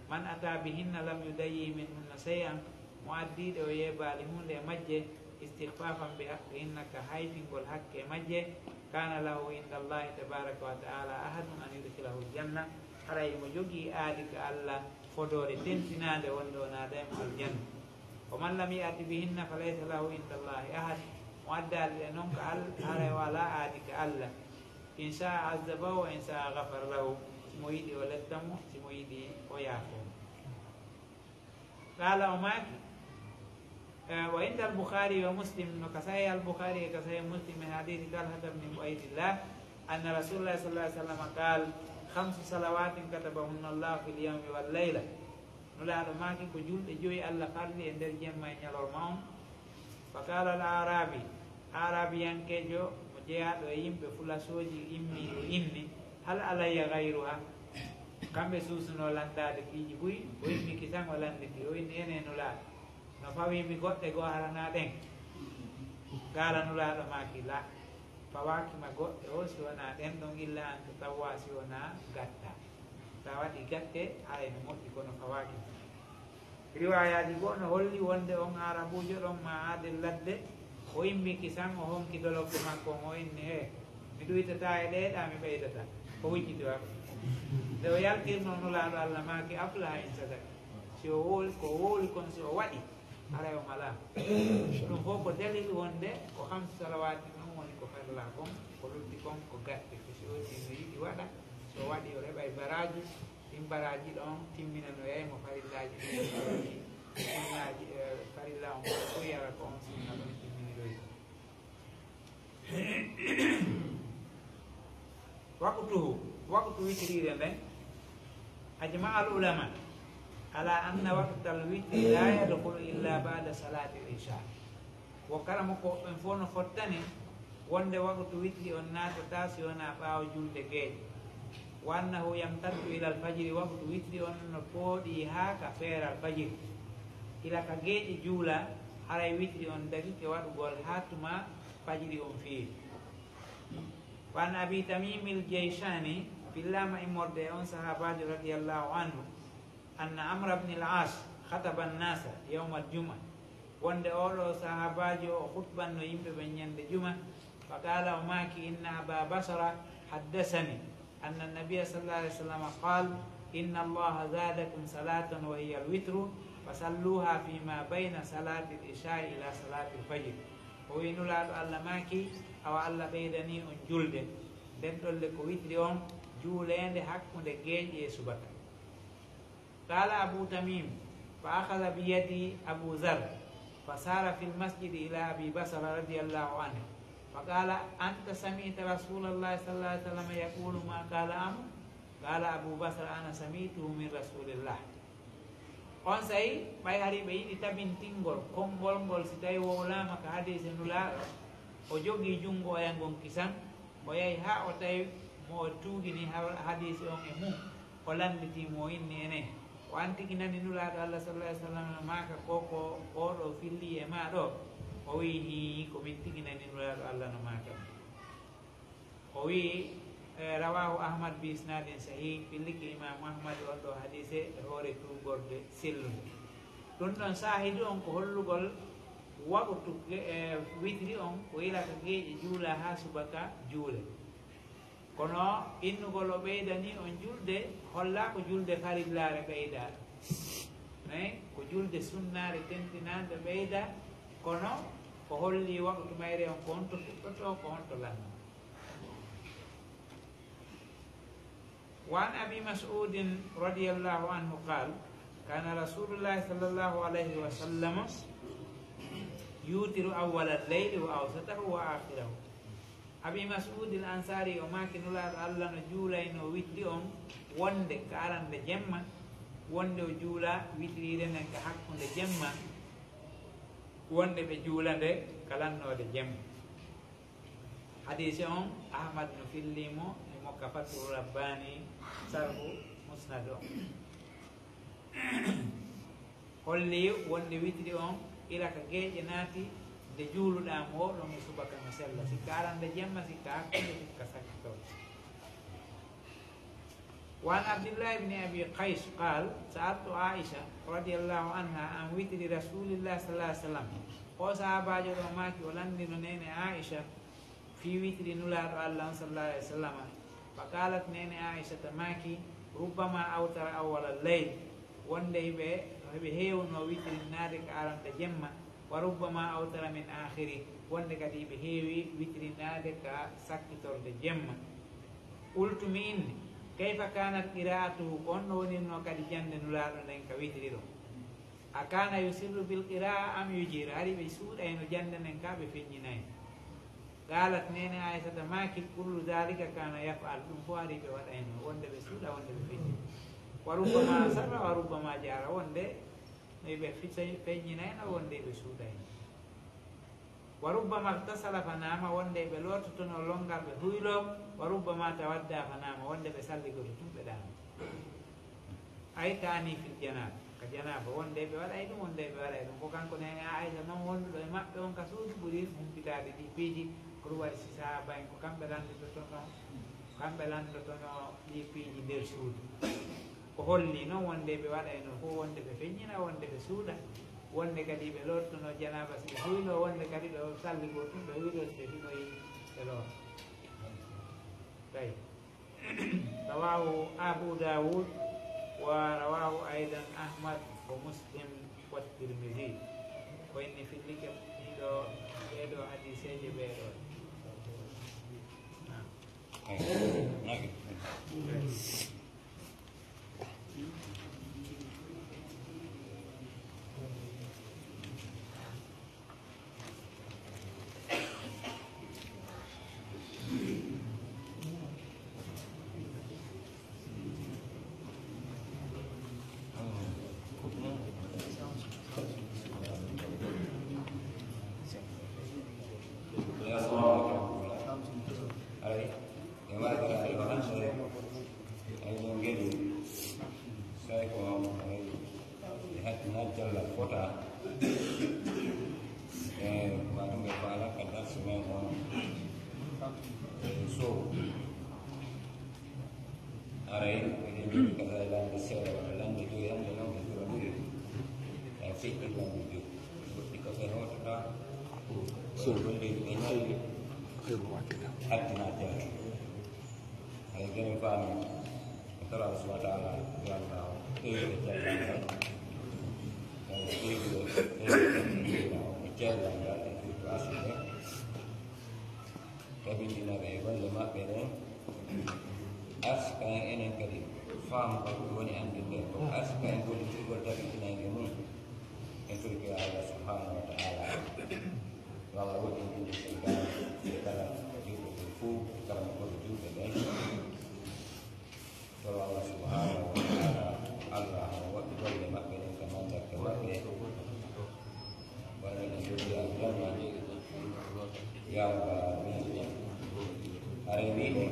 Man ata bihinna lam yudayyi minhunna shay'an, mo addiiɗe o yeebaali huunde e majje, istikhfafan bi haqqihinna, ka hayfingol hakke majje, kana lahu inda Allahi tabaraka wa ta'ala ahadun an yudkhilahu aljanna, haray mo jogii aadi ka Allah fodoore tentinaande wonde o naada e mo aljanna. Wa man lam ya'ti bihinna fa laysa lahu inda Allahi ahad, mo addaali ɗe non ka Al-, haray o alaa aadi ka Allah. In sha'a azzabahu wa in sha'a ghafara lahu, si mo yiɗi o letta mo, si mo yiɗi o yaafo mo. Qala, o maaki, eh, wa inda al-Bukhari wa Muslim, no ka Sahih al-Bukhari e ka Sahih Muslim, min hadithi Talhata bni Ubaydillah, anna Rasulullah sallallahu alaihi wasallam qal, khamsu salawatin katabahunna Allah fil yawmi wal layla. Nulaaɗo maaki ko julɗe joyi Allah farli e nder jemma e ñalorma on. Fa qala al-Arabi, Aarabiyankeejo mo jeyaaɗo e yimɓe fulasooji immi o inni: "Hal alayya gayruha?" Kamɓe suusunoo lanndaade piiji buy, o immi kisan o lannditi, o inni: "Ene Nulaaɗo, no fawii mi goɗɗe goo hara na ɗen?" Qaala Nulaaɗo maaki: "La, fawaaki ma goɗɗe o si wonaa ɗen ɗon, illa an tatawwa, si wonaa gatta. Sa waɗi gatte, haray no moƴƴi, kono fawaaki ma." Riwaayaaji goo no holli wonde on Aarabuujo ɗon ma aadel ladde, o immi kisan, o honki dolobbo makko on, o inni: "He, mi ɗuytataa e ɗee ɗa, mi ɓeydataa." O wujjiti waɗo. Nde o yaltirnoo, Nulaaɗo Allah maaki: "Aflaha in sadaka." Si o wowli, ko o wowli kon, si o waɗi, haray o malaa. Ɗum fof ko dalil wonde ko hamsu salawaati ɗum woni ko farla kon, ko lutti kon ko gatte, ko si o no yiɗi waɗa, so waɗi o heɓay baraaji, ɗin baraaji ɗon timminanoyay mo farillaaji ɗin, sunnaaji, eh, farilla on fof yara ko on sunna ɗon timminiroy. Waqtuhu, waqtu witriire nden, ajma al ulama ala anna waqtal witri la yadkhulu illa ba'da salati al isha. Wo karamoko ɓen fof no fottani wonde waqtu witri on naatataa si wonaa ɓaawo julde geeƴe. Wa annahu yamtaddu ila al fajri, waqtu witri on no pooɗi haa ka feeral fajiri. Ila ka geeƴe juula, haray witri on dagike waɗugol haa tuma fajiri on fiiri. Wa an Abi Tamim al Jayshani, fillaama immorde e on sahaabaajo radiyallahu anhu, anna Amra ibn al As khataba an-nasa yawma al-jum'a, wonde oo ɗoo sahaabaajo o khutbanno yimɓe ɓen ñande juma, fa qaala, o maaki, inna Aba Basra haddasani anna an-nabiyya sallallahu alayhi wa sallam qaal, inna Allaha zaadakum salatan wa hiya al-witru, fa salluha fima bayna salati al-isha'i ila salati al-fajr. O wi'i, Nulaaɗo Allah maaki, awa Allah ɓeydanii on julde, nden ɗolle ko witri on, juuleende hakkunde geeƴe e subaka. Qaala Abu Tamim, fa akhadha bi yadi Abu Zar, fa sara fil masjidi ila Abi Basra radiyallahu anhu, fa qaala, anta sami'ta Rasulallahi sallallahu alayhi wa sallam yaqulu ma qaala Amr? Qaala Abu Basra, ana sami'tuhu min Rasulillah. Onsay, ɓay hari ɓe yiɗi tabintingol konngol ngol, si tawi wowlaama ka hadiise Nulaaɗo, o jogii junngo oya ngon kisan, o yahi haa o tawi mo o tuugini ha-, hadiise on e mum, o lannditi mo, o inni, ene, ko an tigi nani Nulaaɗo Allah sallallahu alayhi wa sallam no maaka ko, ko oo ɗoo filli e maa ɗoo? O wi'i, hii, ko min tigi nani Nulaaɗo Allah no maaka ɗum. O wi'i, eh, rawahu Ahmad bi isnadin sahih, fillike Imaamu Ahmad on ɗoo hadiise e hoore tuugorde sellunde. Ɗum ɗon saahidu on ko hollugol waqtu, eh, witri on ko ila ka geeƴe juula haa subaka juule. Kono innugol o ɓeydanii on julde, hollaa ko julde farillaare ɓeydaa. Eh, ko julde sunnaare tentinaande ɓeydaa, kono ko holli waqtu mayre on ko honto fuɗɗotoo, ko honto lannoo. وعن أبي مسعود رضي الله عنه قال: كان رسول الله صلى الله عليه وسلم يوتر أول الليل وأوسطه وآخره. Abi Mas'ud al Ansari o maaki, Nulaaɗo Allah no juulaynoo witri on wonde ka arande jemma, wonde o juula witriire nden ka hakkunde jemma, wonde ɓe juula nde ka lannoode jemma. Hadiise on, Ahmad no fillii mo e mokka Fathul Rabbaani, sarhu Musnad on. Holli wonde witri on ila ka geeƴe naati nde juuluɗaa mo ɗon e subaka no sella, sikka arande jemma, sikka hakkunde, sikka sakkitoo. وعن عبد الله بن أبي قيس قال: سألت عائشة رضي الله عنها عن وتر رسول الله صلى الله عليه وسلم. O sahaabaajo ɗo maaki, o lanndino neene Aisha fii witri Nulaaɗo Allah on sallallahu alayhi wa sallam. فقالت, neene Aisha ta maaki, ربما أوتر أول الليل, wonde ɓe, ɓe heewno witrinnaade ka arande jemma, وربما أوتر من آخره, wonde kadi ɓe heewi witrinnaade ka sakkitorde jemma. قلت, mi inni, كيف كانت قراءته, ko honno wonirnoo kadi jannde Nulaaɗo nden ka witri ɗon? أكان يسر بالقراءة أم يجهر, hari ɓe suuɗayno jannde nden ka ɓe feññinayno? قالت, neene Aysata maaki, كل ذلك كان يفعل, ɗum fof hari ɓe waɗayno, wonde ɓe suuɗa, wonde ɓe feññina. وربما أسر وربما جهر, wonde ɓe fe-, feññinayno, wonde ɓe suuɗayno. Wa rubbama ightasala fa naama, wonde ɓe loototono lonngal ɓe huyloo. Wa rubbama tawadda fa naama, wonde ɓe salligoto tun ɓe ɗaano. Ay taani fil janaaba, ka janaaba, wonde ɓe waɗay ɗum, wonde ɓe waɗay ɗum. Ko kanko neene Aisha non wonduɗo e maɓɓe on ka suudu ɓuri humpitaade ɗi piiji. Ko ɗum waɗi si sahaaba en ko kamɓe lanndotono, kamɓe lanndotono ɗi piiji nder suudu. Ko holli non wonde ɓe waɗayno fof, wonde ɓe feññina, wonde ɓe suuɗa, wonde kadi ɓe lortono janaaba si ɓe huyloo, wonde kadi ɓe salligoo tun ɓe huyloo si ɓe finoyi ɓe loora. Tawi. Rawahu Abu Dawud wa rawahu aydan Ahmad wa Muslim wa Tirmidhi. Ko inni fillike ɗiɗo, ɓeeɗo hadiseeje ɓeeɗo. Naam. Assalamu alaikum. Aray, e wargara ɗo hannde, ay ɗon ngeli, say ko aray, e hattinat jalla fota. E ma ɗum ɓe faala ka darsu men on. E so. Aray, eɗen jogii kadi lannde seeɗa, walla lannde joyi hannde non ɓe jurondiri. Tawi feƴƴi lannde joyi. Goɗɗi ko ɓe hoototaa. So golleeji ɓe ñalli. Hattina jaati. Aray, garen faami. Ko tara Allah subhanahu wa ta'ala, yo Allah ɓeydu e cellal ngal. Yo Allah ɓeydu e cellal ngal e firtu asinde. Tabintina ɓe e golle maɓɓe ɗen. Arsika en enen kadi faamu ko ɗum woni anndinde ko arsika en gollitirgol tabintinayde mum. En torki Allah subhanahu wa ta'ala. Yo Allah woɗɗin inde Senegal e kala juulɓe ɓen fof, kala mo koto juulɓe ɓen. Toro Allah subhanahu wa ta'ala, Allah mo waɗi golle maɓɓe ɗen ka mandakke maɓɓe. Walla ɓe jogii aljanna. Ya Rabbal Alamin. Aray wiide,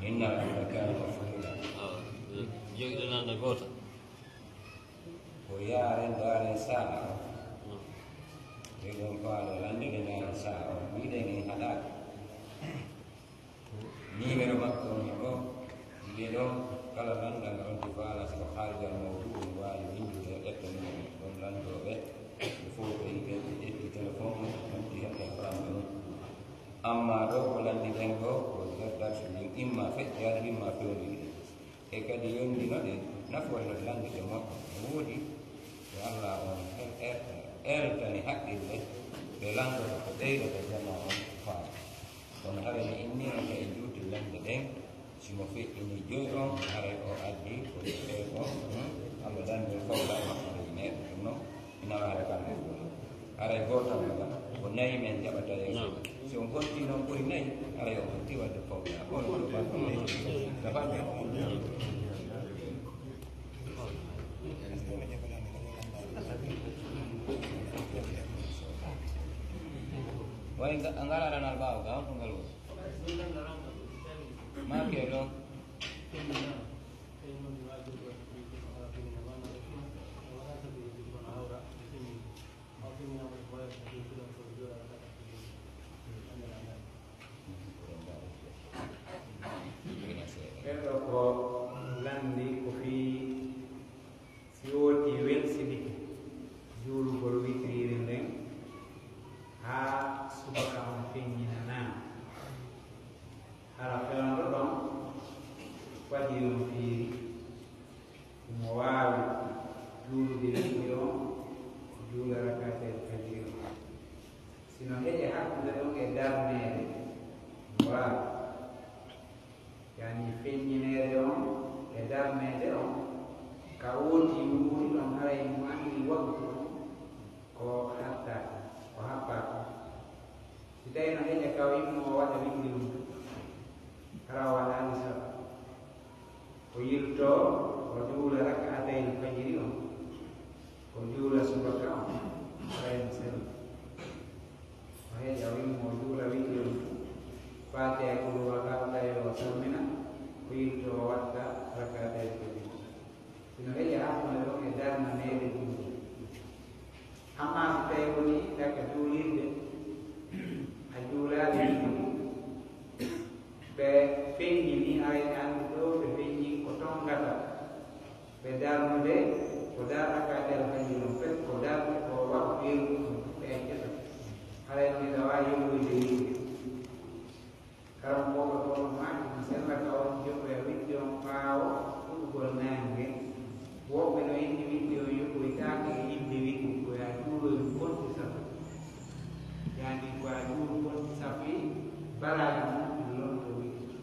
inna rabbaka kana maf'ula. Jogiɗo nanda goota. Ko yaaren ndaaren sa'a on. Ɓe ɗon faale lannde nde ndaaren sa'a on. Wiide min haɗaaka. Niimero maɓɓe on e ɗo, nde ɗon kala lannda nga ɗon ti faala, si ko haarijal mawɗu, ɗum waawi winndude e ƴetta mum en ɗon lanndooɓe. Ɓe fof ɓe yiɓe ɓe ƴetti telefon mum, ɓe ƴetti hetta faamde mum. Amma ɗo ko lanndi ɗen ɗo, ko nder darsu ndin, imma feƴƴaade, imma fewndiiɗe. E kadi yonndinoɗe nafoore no lanndude moƴƴo no woodi, yo Allah on el-, el-, eltani haqqille ɓe lanndoto ko ɓeydata jamaa on faama. Kono hara mi innii on ka e juuti lannde ɗen, si mo feƴƴinii joy on, haray o addi ko ɓe ko, hmm, Allah danndol fawda on haray neɗɗo ɗum non. Ina waɗa kamɓe fof. Haray gootal ngal, ko nayi men jaɓata yeeso. Naam. Si on fotti noon ɓuri nayi, haray on fotti waɗde fawda. Kono ko ɗum waɗi ɗum, ko ɗum waɗi ɗum. Way nga-, ngal aranal ɓaawo ga, on ɗum ngal woni. Maa ke ɗo. Ɓen ɗo ko lanndi ko fii si wooti welsinike juulugol witriire nden haa subaka on feññinanaa. Hara fewndo ɗon fajiri Darnude ko dar rakaatel fajiri on pet, ko darde ko waktu yeru on ɗuɓɓe accata. Haray noon ina waawi yowloyde wiide. Karam ko ko ɗoon maaki no sellata on jogoya wiɗde on ɓaawo fuɗugol naange. Woɓɓe no inni wiɗde on yogoytaake e yimde wiɗde ko yaa juuroy bonti safi. Yaani ko yaa juuru bonti safi, baraaji mum ina lonto wiɗde.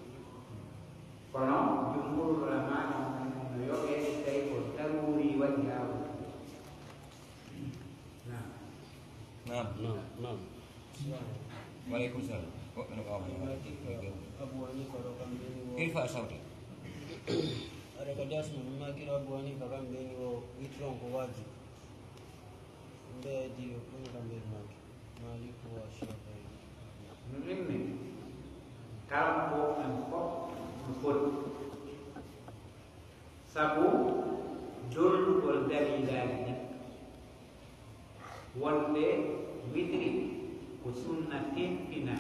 Kono jumhurul ulama no yoɓee tawi ko daruri waɗi haa woni. Naam. Naam, naam, naam. Wa aleykum salam. Woɓɓe no ɓaawo. Abu Hanifa ɗo kam mbeni wo. Irfa sawta. Aɗa ko dasma ɗum makira Abu Hanifa kam mbeni wo witron ko wajibi. Mbe diyo ɗum kam mbeni maki. Maliku wa Shafi'i. No inni, kala ko en fof no foti. Sabu dollugol dalilaaji ɗin, wonde witri ko sunna tentina.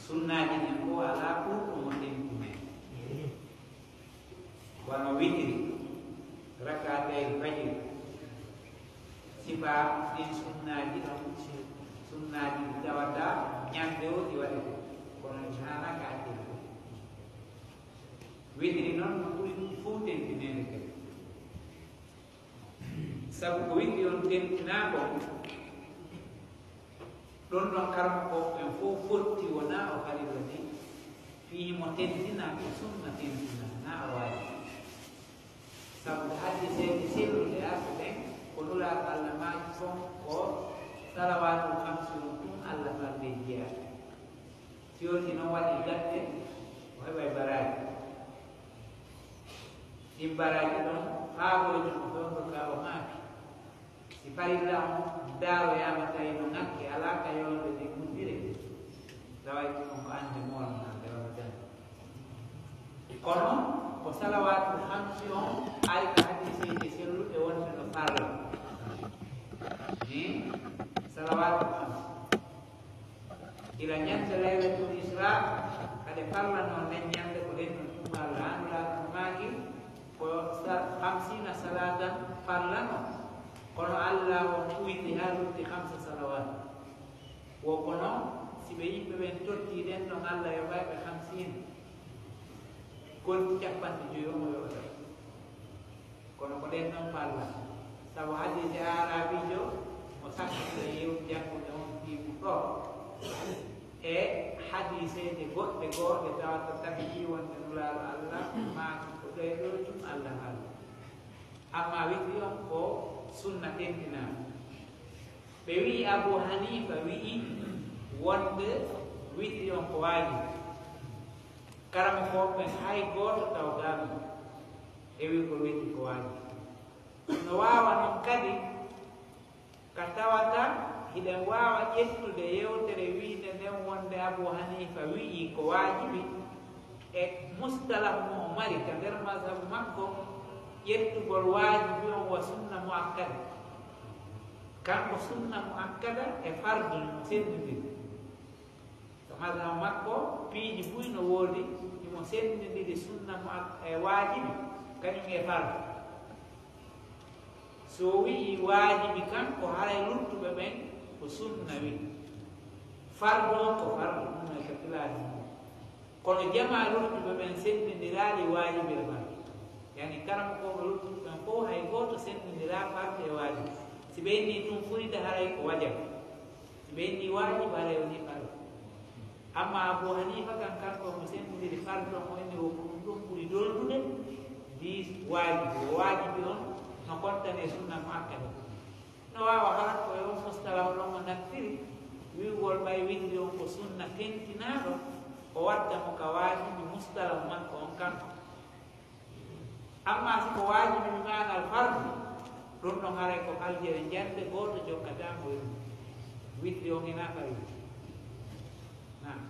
Sunnaaji ɗin fof alaa ɓurɗo mo tentinee. Wano witiri, rakatayil fajiri, sifa ɗin sunnaaji ɗon, sunnaaji ɗi tawata ñande o ɗi waɗete, kono ɗi haanaka hakkille. Witiri noon no ɓuri ɗum fof tentinede kadi. Sabu ko witiri on tentinaa kon, ɗon ɗon karamoko en fof fotti wonaa o farilla ni, fii himo tentina ko sunna tentina, naa o waajibi. Sabu ko haddi seeɗi sellude arɓe ɓen, ko Nulaaɗo Allah maaki kon ko salawaatul hamsi on tun Allah farde jeyaa. Si yonti noon waɗi gatte, o heɓay baraaji. Ɗin baraaji ɗon faaboyto no fewndo ka o maaki. Si farilla on daaroyaama tawi no ŋakki alaa ka yolonde nde gundire, taway ɗum ko annde moolanaande walla jannde. Kono ko salawaatul hamsi on ari ka hadiiseeji selluɗe wonde no farla. Ni salawaatul hamsi. Gila ñande laylatul isra, kade farlano nden ñande ko ɗen no ɗum Allah, Nulaaɗo no maaki ko sa-, hamsiina salatan farlano, kono Allah on uyti haa lutti hamsa salawat. Wo kono si ɓe yimɓe ɓen totti ɗen ɗon Allah yoɓay ɓe hamsiina, kon capanɗe joyi on o yoɓata. Kono ko ɗen ɗon falla, sabu hadiise aarabiijo mo sakkude e yew janngude on fii mum ɗo, e hadiiseeje goɗɗe goo ɗe tawata tabiti wonde Nulaaɗo Allah maaki ko ɗee ɗoo tun Allah haaldi. Amma witri on ko sunna tentinaa. Ɓe wi'i Abu Haniifa wi'i wonde witri on ko waajibi. Karamokooɓe ɓen hay gooto tawdaano e wi'ugol witri ko waajibi. No waawa non kadi ka tawata hiɗen waawa ƴettude yewtere wi'nde nden wonde Abu Haniifa wi'i ko waajibi e mustalah mo o mari ka nder mazhabu makko, ƴettugol waajibi on wa sunna muakkada. Kanko sunna muakkada e fardu no sendindiri. Ko mazhab makko, piiji buy no woodi, himo senndindiri sunna mo ak-, e waajibi, kañum e fardu. So o wi'i waajibi kan, ko haray luttuɓe ɓen ko sunna wi. Fardu on ko fardu, ɗum e ka classe mum. Kono jamaa luttuɓe ɓen senndindiraali waajibi e fardu. Yani karamokooɓe luttuɓe ɓen fof hay gooto senndindiraa fardu e waajibi. Si ɓe inni ɗum fuyde haray ko wajabi. Si ɓe inni waajibi, haray woni fardu. Amma Abu Hanifa kan, kanko mo senndindiri fardu on, o inni wo ko ɗum ɗum ɓuri doldude, di waajibi. O waajibi on no kontane sunna muakkada. No waawa hara ko e on mustalah ɗon o nattiri, wi'ugol ɓay witri on ko sunna tentinaaɗo, o wadda mo ka waajibi mustalah makko on kanko. Amma si ko waajibi bi maanal fardu, ɗum ɗon haray ko aljere njande gooto jokkata mo e ɗum. Witri on ina farilla. Naam.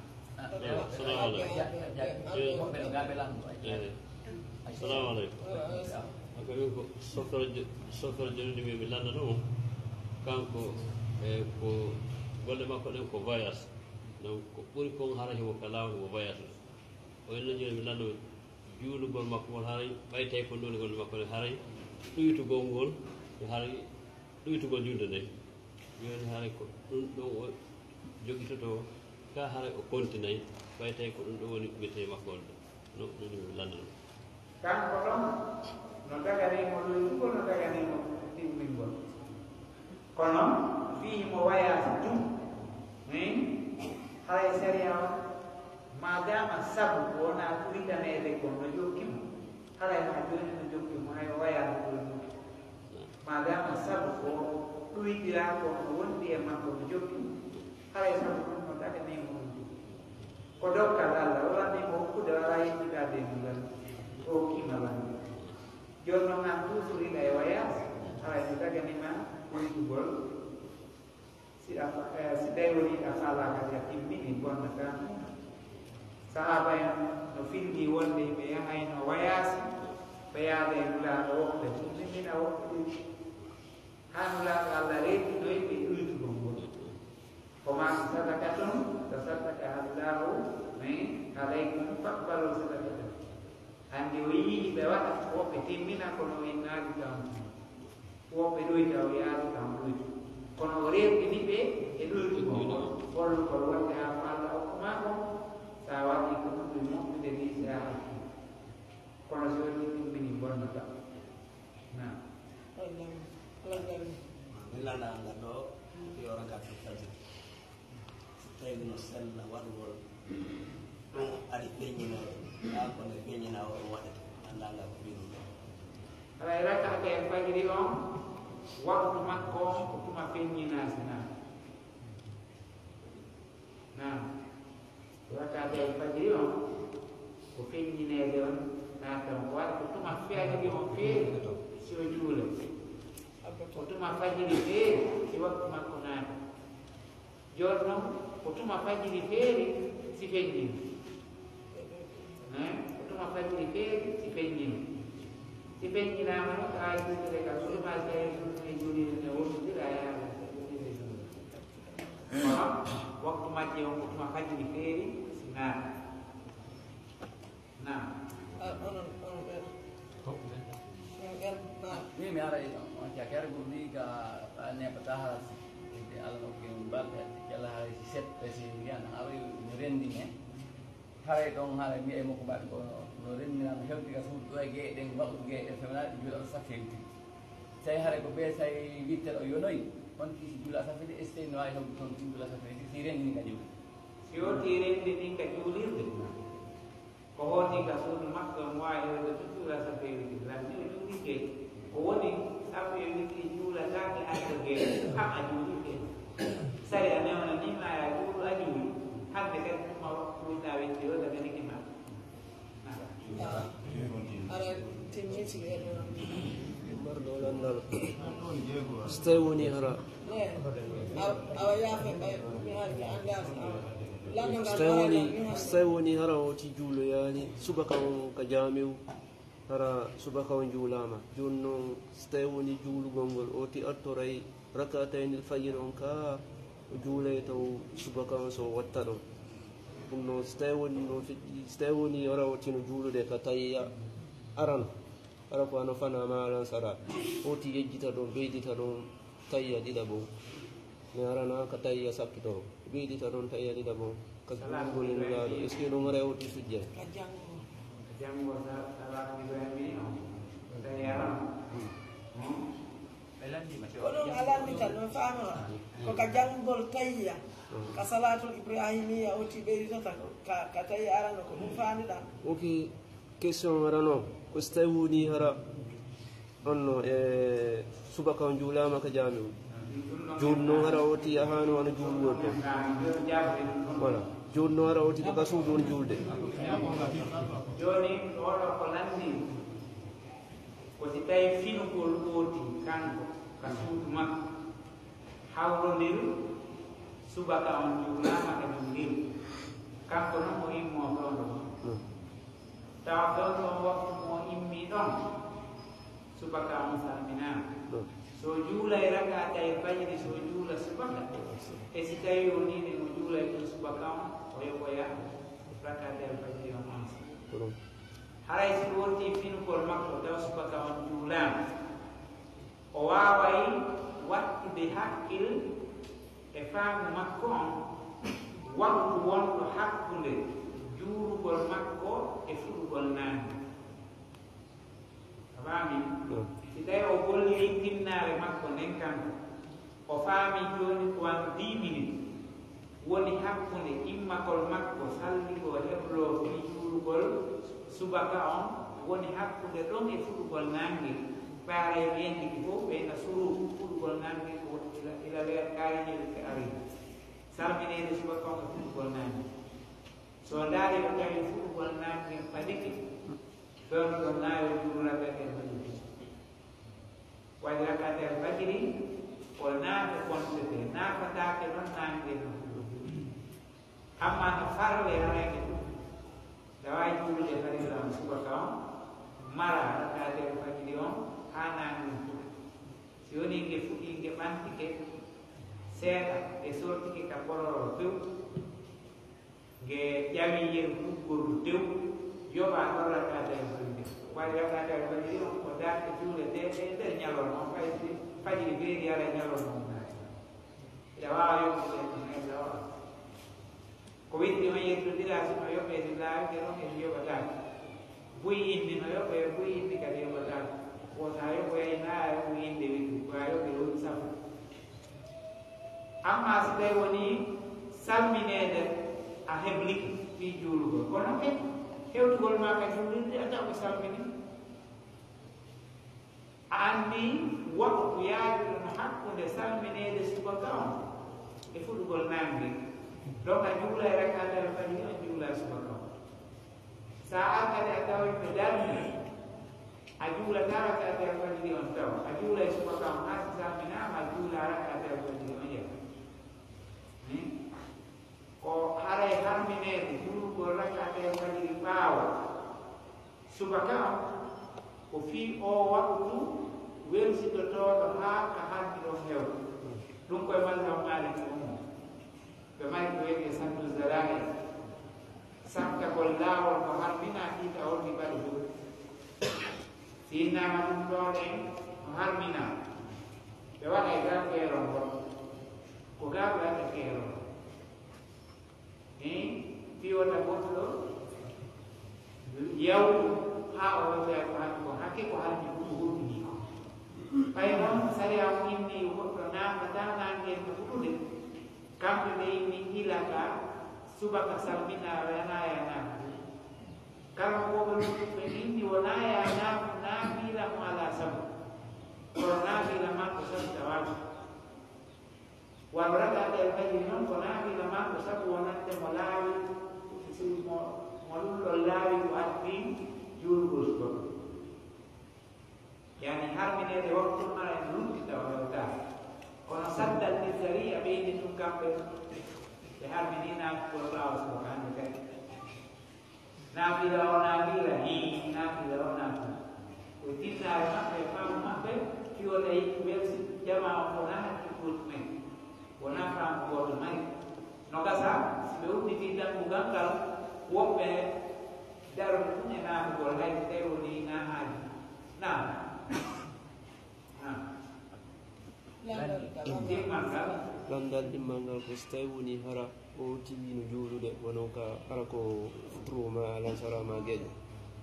Ewa, salamu aleykum. Ewa. Salamu aleykum. Ako min ko sofere jo-, sofere joni mi, mi lannda ɗum. Kanko, e, ko golle makko ɗen ko voyage. Donc, ko ɓuri kon hara himo ka laawol mo voyage. O inno joni mi lannda ɗum. Juulugol makko ngol haray, ɓay tawi ko ɗon woni makko ne haray, ɗuytugol ngol, haray ɗuytugol julde nden. Jooni haray ko ɗum ɗon o jogitoto, ka haray o kontinay, ɓay tawi ko ɗum ɗon woni mbiyetee makko on ɗo. No ɗum lanndano. Kanko ɗon, no daganii mo ɗuytugol, no daganii mo timmingol. Kono fii mo wayaasi tun, min haray sariya on, maadaama sabu wonaa ɗuytaneede kon no jokki mo, haray haa jooni no jokki mo, hay o wayaano ɗuytude. Maadaama sabu ko ɗuytiraa kon no wondi e makko no jokki mo, haray sabu ɗun no daganii mo ɗuytude. Ko dokkal Alla, o lanni mo hokkude, o alaa yettitaade e mum lan, o hokkii mo lan. Jooni non an tuusuriiɗo e wayaasi, haray no daganii ma ɗuytugol. Si a fa-, eh, si tawi woni a faalaaka, si a timmini, bonnataa. Sahaaba en no findii wonde ɓe yahayno wayaasi, ɓe yaada e Nulaaɗo woɓɓe, ɗum timmina woɓɓe ɗuytu. Haa Nulaaɗo Alla reentinoyi ɓe ɗuytugol ngol. O maaki, "Sadaqatun tasaddaqaha Allahu min alaykum faqbalu sadaqatahu." Hannde o yi'i ɓe waɗa, woɓɓe timmina, kono o innaali kam. Woɓɓe ɗuyta, o yaali kam ɗuytu. Kono o reentini ɓe e ɗuytu mo. Hollu ko wonde haa ko Alla hokku maa ko, sa waɗi ko ɗum moƴƴude ni, si a hakki. Kono si woni ɗum mini bonnata. Na. Min lanaa ngal ɗo, yo rakat fajr. Tawi no sella waɗugol ɗum ari feññinoore, haa ko nde feññinaa o ɗum waɗata, anndaa ngal ko ɗum ɗo. Haray rakaata e fajiri on, waktu makko on ko tuma feññinaa si naa? Naam. Rakaata e fajiri on, ko feññineede on naata on. Ko waɗa ko tuma fajiri on feeri, si o juula. Ko tuma fajiri feeri, si waktu makko naata. Jooni non, ko tuma fajiri feeri si feññino. Eh, ko tuma fajiri feeri si feññino. Si feññinaama non, ko haa juulirde ka suudu maa, si tawii suudu e juulirde nde wonndira, a yaha, a juulirde juulirde. Kono waktu majje on ko tuma fajiri feeri si naata. Naam. Ah, onon, onon ɓen. Onon ɓen, naam. Min mi ara e on cakere gurdi ka, ka neɓata haras. Ede Alla no ke mbal, jalla haras set, pesi ndiyan, haray no renndini. Haray ɗon, haray mi e makko mbaɗi ko no renndina, no hewti ka suudu ɗo e geɗe ɗen, waɗude geɗe ɗen, fewnaaɗe juula o safeewti. Tawi haray ko ɓe tawi witte ɗo yonoyi, on tigi si juula safeewti, e so tawi no waawi hewde toon, si juula safeewti, si renndini ka juula. Si o ti renndini ka juulirde, ko hooti ka suudu makko, omo waawi hewde to juula safeewti, lan ni o juulike. Ko woni, sabu e witti juulataake arde geɗe, haa a juulike. Sariya newna ni ma ya juulu, a juuli. Hannde kadi tuma waktu ɗa witti o daga niki ma. Ara timmi si ɓe ɗo. Marɗo lanndal. So tawi woni hara. Ne, awa, awa yaafe, eh, mi hari mi anndaasi, awa. Lanndal ngal so tawi woni, hara so tawi woni hara o ti juuloyaani subaka on ka jaamiu. Hara subaka on juulaama. Jooni non, so tawi woni juulugol ngol, o ti artoray rakataynil fajiri on ka, o juulay taw subaka on so watta ɗon. Ɗum non, so tawi woni no feƴƴi, so tawi woni hara o tino juulude ka tayya arano, hara ko ano fana ma lansara, o ti yejjita ɗon, ɓeydita ɗon, tayya ɗiɗaɓo. Mi arana ka tayya sakkitoro. Ɓeydita ɗon tayya ɗiɗaɓo. Ka juulugol e Nulaaɗo. Est-ce que ɗon hara o ti sujjay? Ka janngo. Ka janngo sa-, salaatul Ibrahimi on. Tayya on. Hmm. Ko ɗum a lanndita, no faamora. Ko ka janngugol tayya. Hmm. Ka salaatul Ibrahimiya o ti ɓeyditata ka, ka tayya arano, ko ɗum faamiɗaa? Ok. Question arano, ko so tawi woni hara on no e subaka on juulaama ka jaamiu. Jooni non hara o ti yahaano ana juulugol ɗon. Voilà. Jooni non hara o ti ka suudu on juulde. Jooni oɗo ko lanndi ko si tawi finugol ɓooti kanko ka suudu makko. Hawrondiru subaka on juulaama ka juulirde. Kanko non o immoo ɗon ɗo. Hmm. Tawa ɗon ɗon waktu mo immi ɗon, subaka on salminaama. Hmm. So juulay rakatay fajiri, so juula subaka. E si tawi o ni ɗen o juulay ɗon subaka on, o yoɓoya rakatay fajiri on on. Hmm. Haray si wontii finugol makko taw subaka on juulaama, o waaway wattude hakkil e faamu makko on waktu wonɗo hakkunde juulugol makko e fuɗugol naange. A faami? Si tawi o gollii tinnaare makko nden kanko, o faami jooni ko wano dix minutes woni hakkunde immagol makko salligoo hebloo fii juulugol subaka on, woni hakkunde ɗon e fuɗugol naange. Ɓaaray ɓeendiki fof ɓeyna suru fuɗugol naange ko ila, ila weer kaari heɓi ka ari. Salmineede subaka on e fuɗugol naange. So ndaari o tawi fuɗugol naange fadike, ɗon ɗon naayo juulata e majjum. Waɗi rakaatel fajiri, o naata kontete, naatataake ɗon naange no. Amma no farle harayde ɗum, daway juulude farilla on subaka on, mara rakaatel fajiri on haa naange no fuɗa. Si woni nge fuɗi, nge ɓantike seeɗa, nge sortike ka kororo few, nge ƴawi yen kuggol tew, yoɓa ɗon rakaatel fajiri. Waɗi rakaatel fajiri on ko darɗe juuletee e nder ñalorma on, fay si fajiri feeri ara ñalorma on naati. Ina waawa yoɓude ɗum en lawa. Ko wiɗɗi on yettondira si no yoɓee si laawike ɗon e si yoɓataake. Buy inni no yoɓee, buy inni kadi yoɓataake. Wota yoɓoyay naa a yoɓu innde wiɗɗi, ko a yoɓi ɗum sabu. Amma si tawi woni salmineede a heblike fii juulugol, kono ke hewtugol maa ka juulirde a taw ko salmini. A anndi waktu yaajuɗo no hakkunde salmineede subaka on e fuɗugol naange. Donc a juulay rakaatel fajiri, a juulay subaka on. Sa artade a tawi ɓe darni, a juulata rakaatel fajiri on taw. A juulay subaka on haa si salminaama, a juula rakaatel fajiri on yaha. Hmm? Ko haray harmineede juulugol rakaatel fajiri ɓaawo subaka on, ko fii oo waktu welsitotooɗo haa ka harmi ɗon hewta. Ɗum koye mazhab Maalik on. Ɓe mari ko wiyetee saddu zara'i, sakkagol laawol ko harminaa fii ka wonni baɗugol. Si innaama ɗum ɗoo ɗen no harminaa, ɓe waɗay gaa keerol ngol. Ko gaa ɓe waɗa keerol. Hein? Fii wota goɗɗo yaw haa o wiyta ko hannde ko hakke ko hannde ɗum o huɓɓinii ko. Ɓay noon sariya on inni yo goɗɗo naatataa naange no fuɗude, kamɓe ɓe inni ila ka subaka salminaa, o yanaa yanaa. Kala ko ɓe ɓe inni wonaa yanaa naafila mo alaa sabu. Kono naafila makko sabu tawaata. Wano rakaatel fajiri non ko naafila makko sabu wonande mo laawi, si mo, mo ɗum ɗon laawi ko addi juulgol subaka. Yani harmineede waktu mara en lutti tawa hewtaa. Kono saddal ni sariya ɓeydi ɗum kamɓe ɓe harmini naafugol ɓaawo subaka hannde kadi. Naafila o naafila, hii, naafila o naafila. Ko tinnaare maɓɓe e faamu maɓɓe, fii wota yiɗi welsi jamaa on wona hakki gooto men. Wona faamu gooto mari. No gasa, si ɓe udditii dambugal ngal, woɓɓe daroto ɗum e naafugol, hay so tawi woni naahaaji. Naam. Naam. Lanndal ɗimmal ngal. Lanndal ɗimmal ngal ko so tawi woni hara o tiwi no juulude, wano ka hara ko futuro ma lansara ma geeƴo.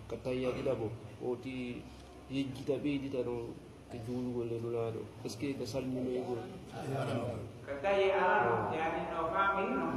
Ka tayya ɗiɗaɓo, o ti yejjita ɓeydita ɗon ka juulugol e Nulaaɗo. Est-ce que ka salminoygol? Ka tawi arano, yani no famiri no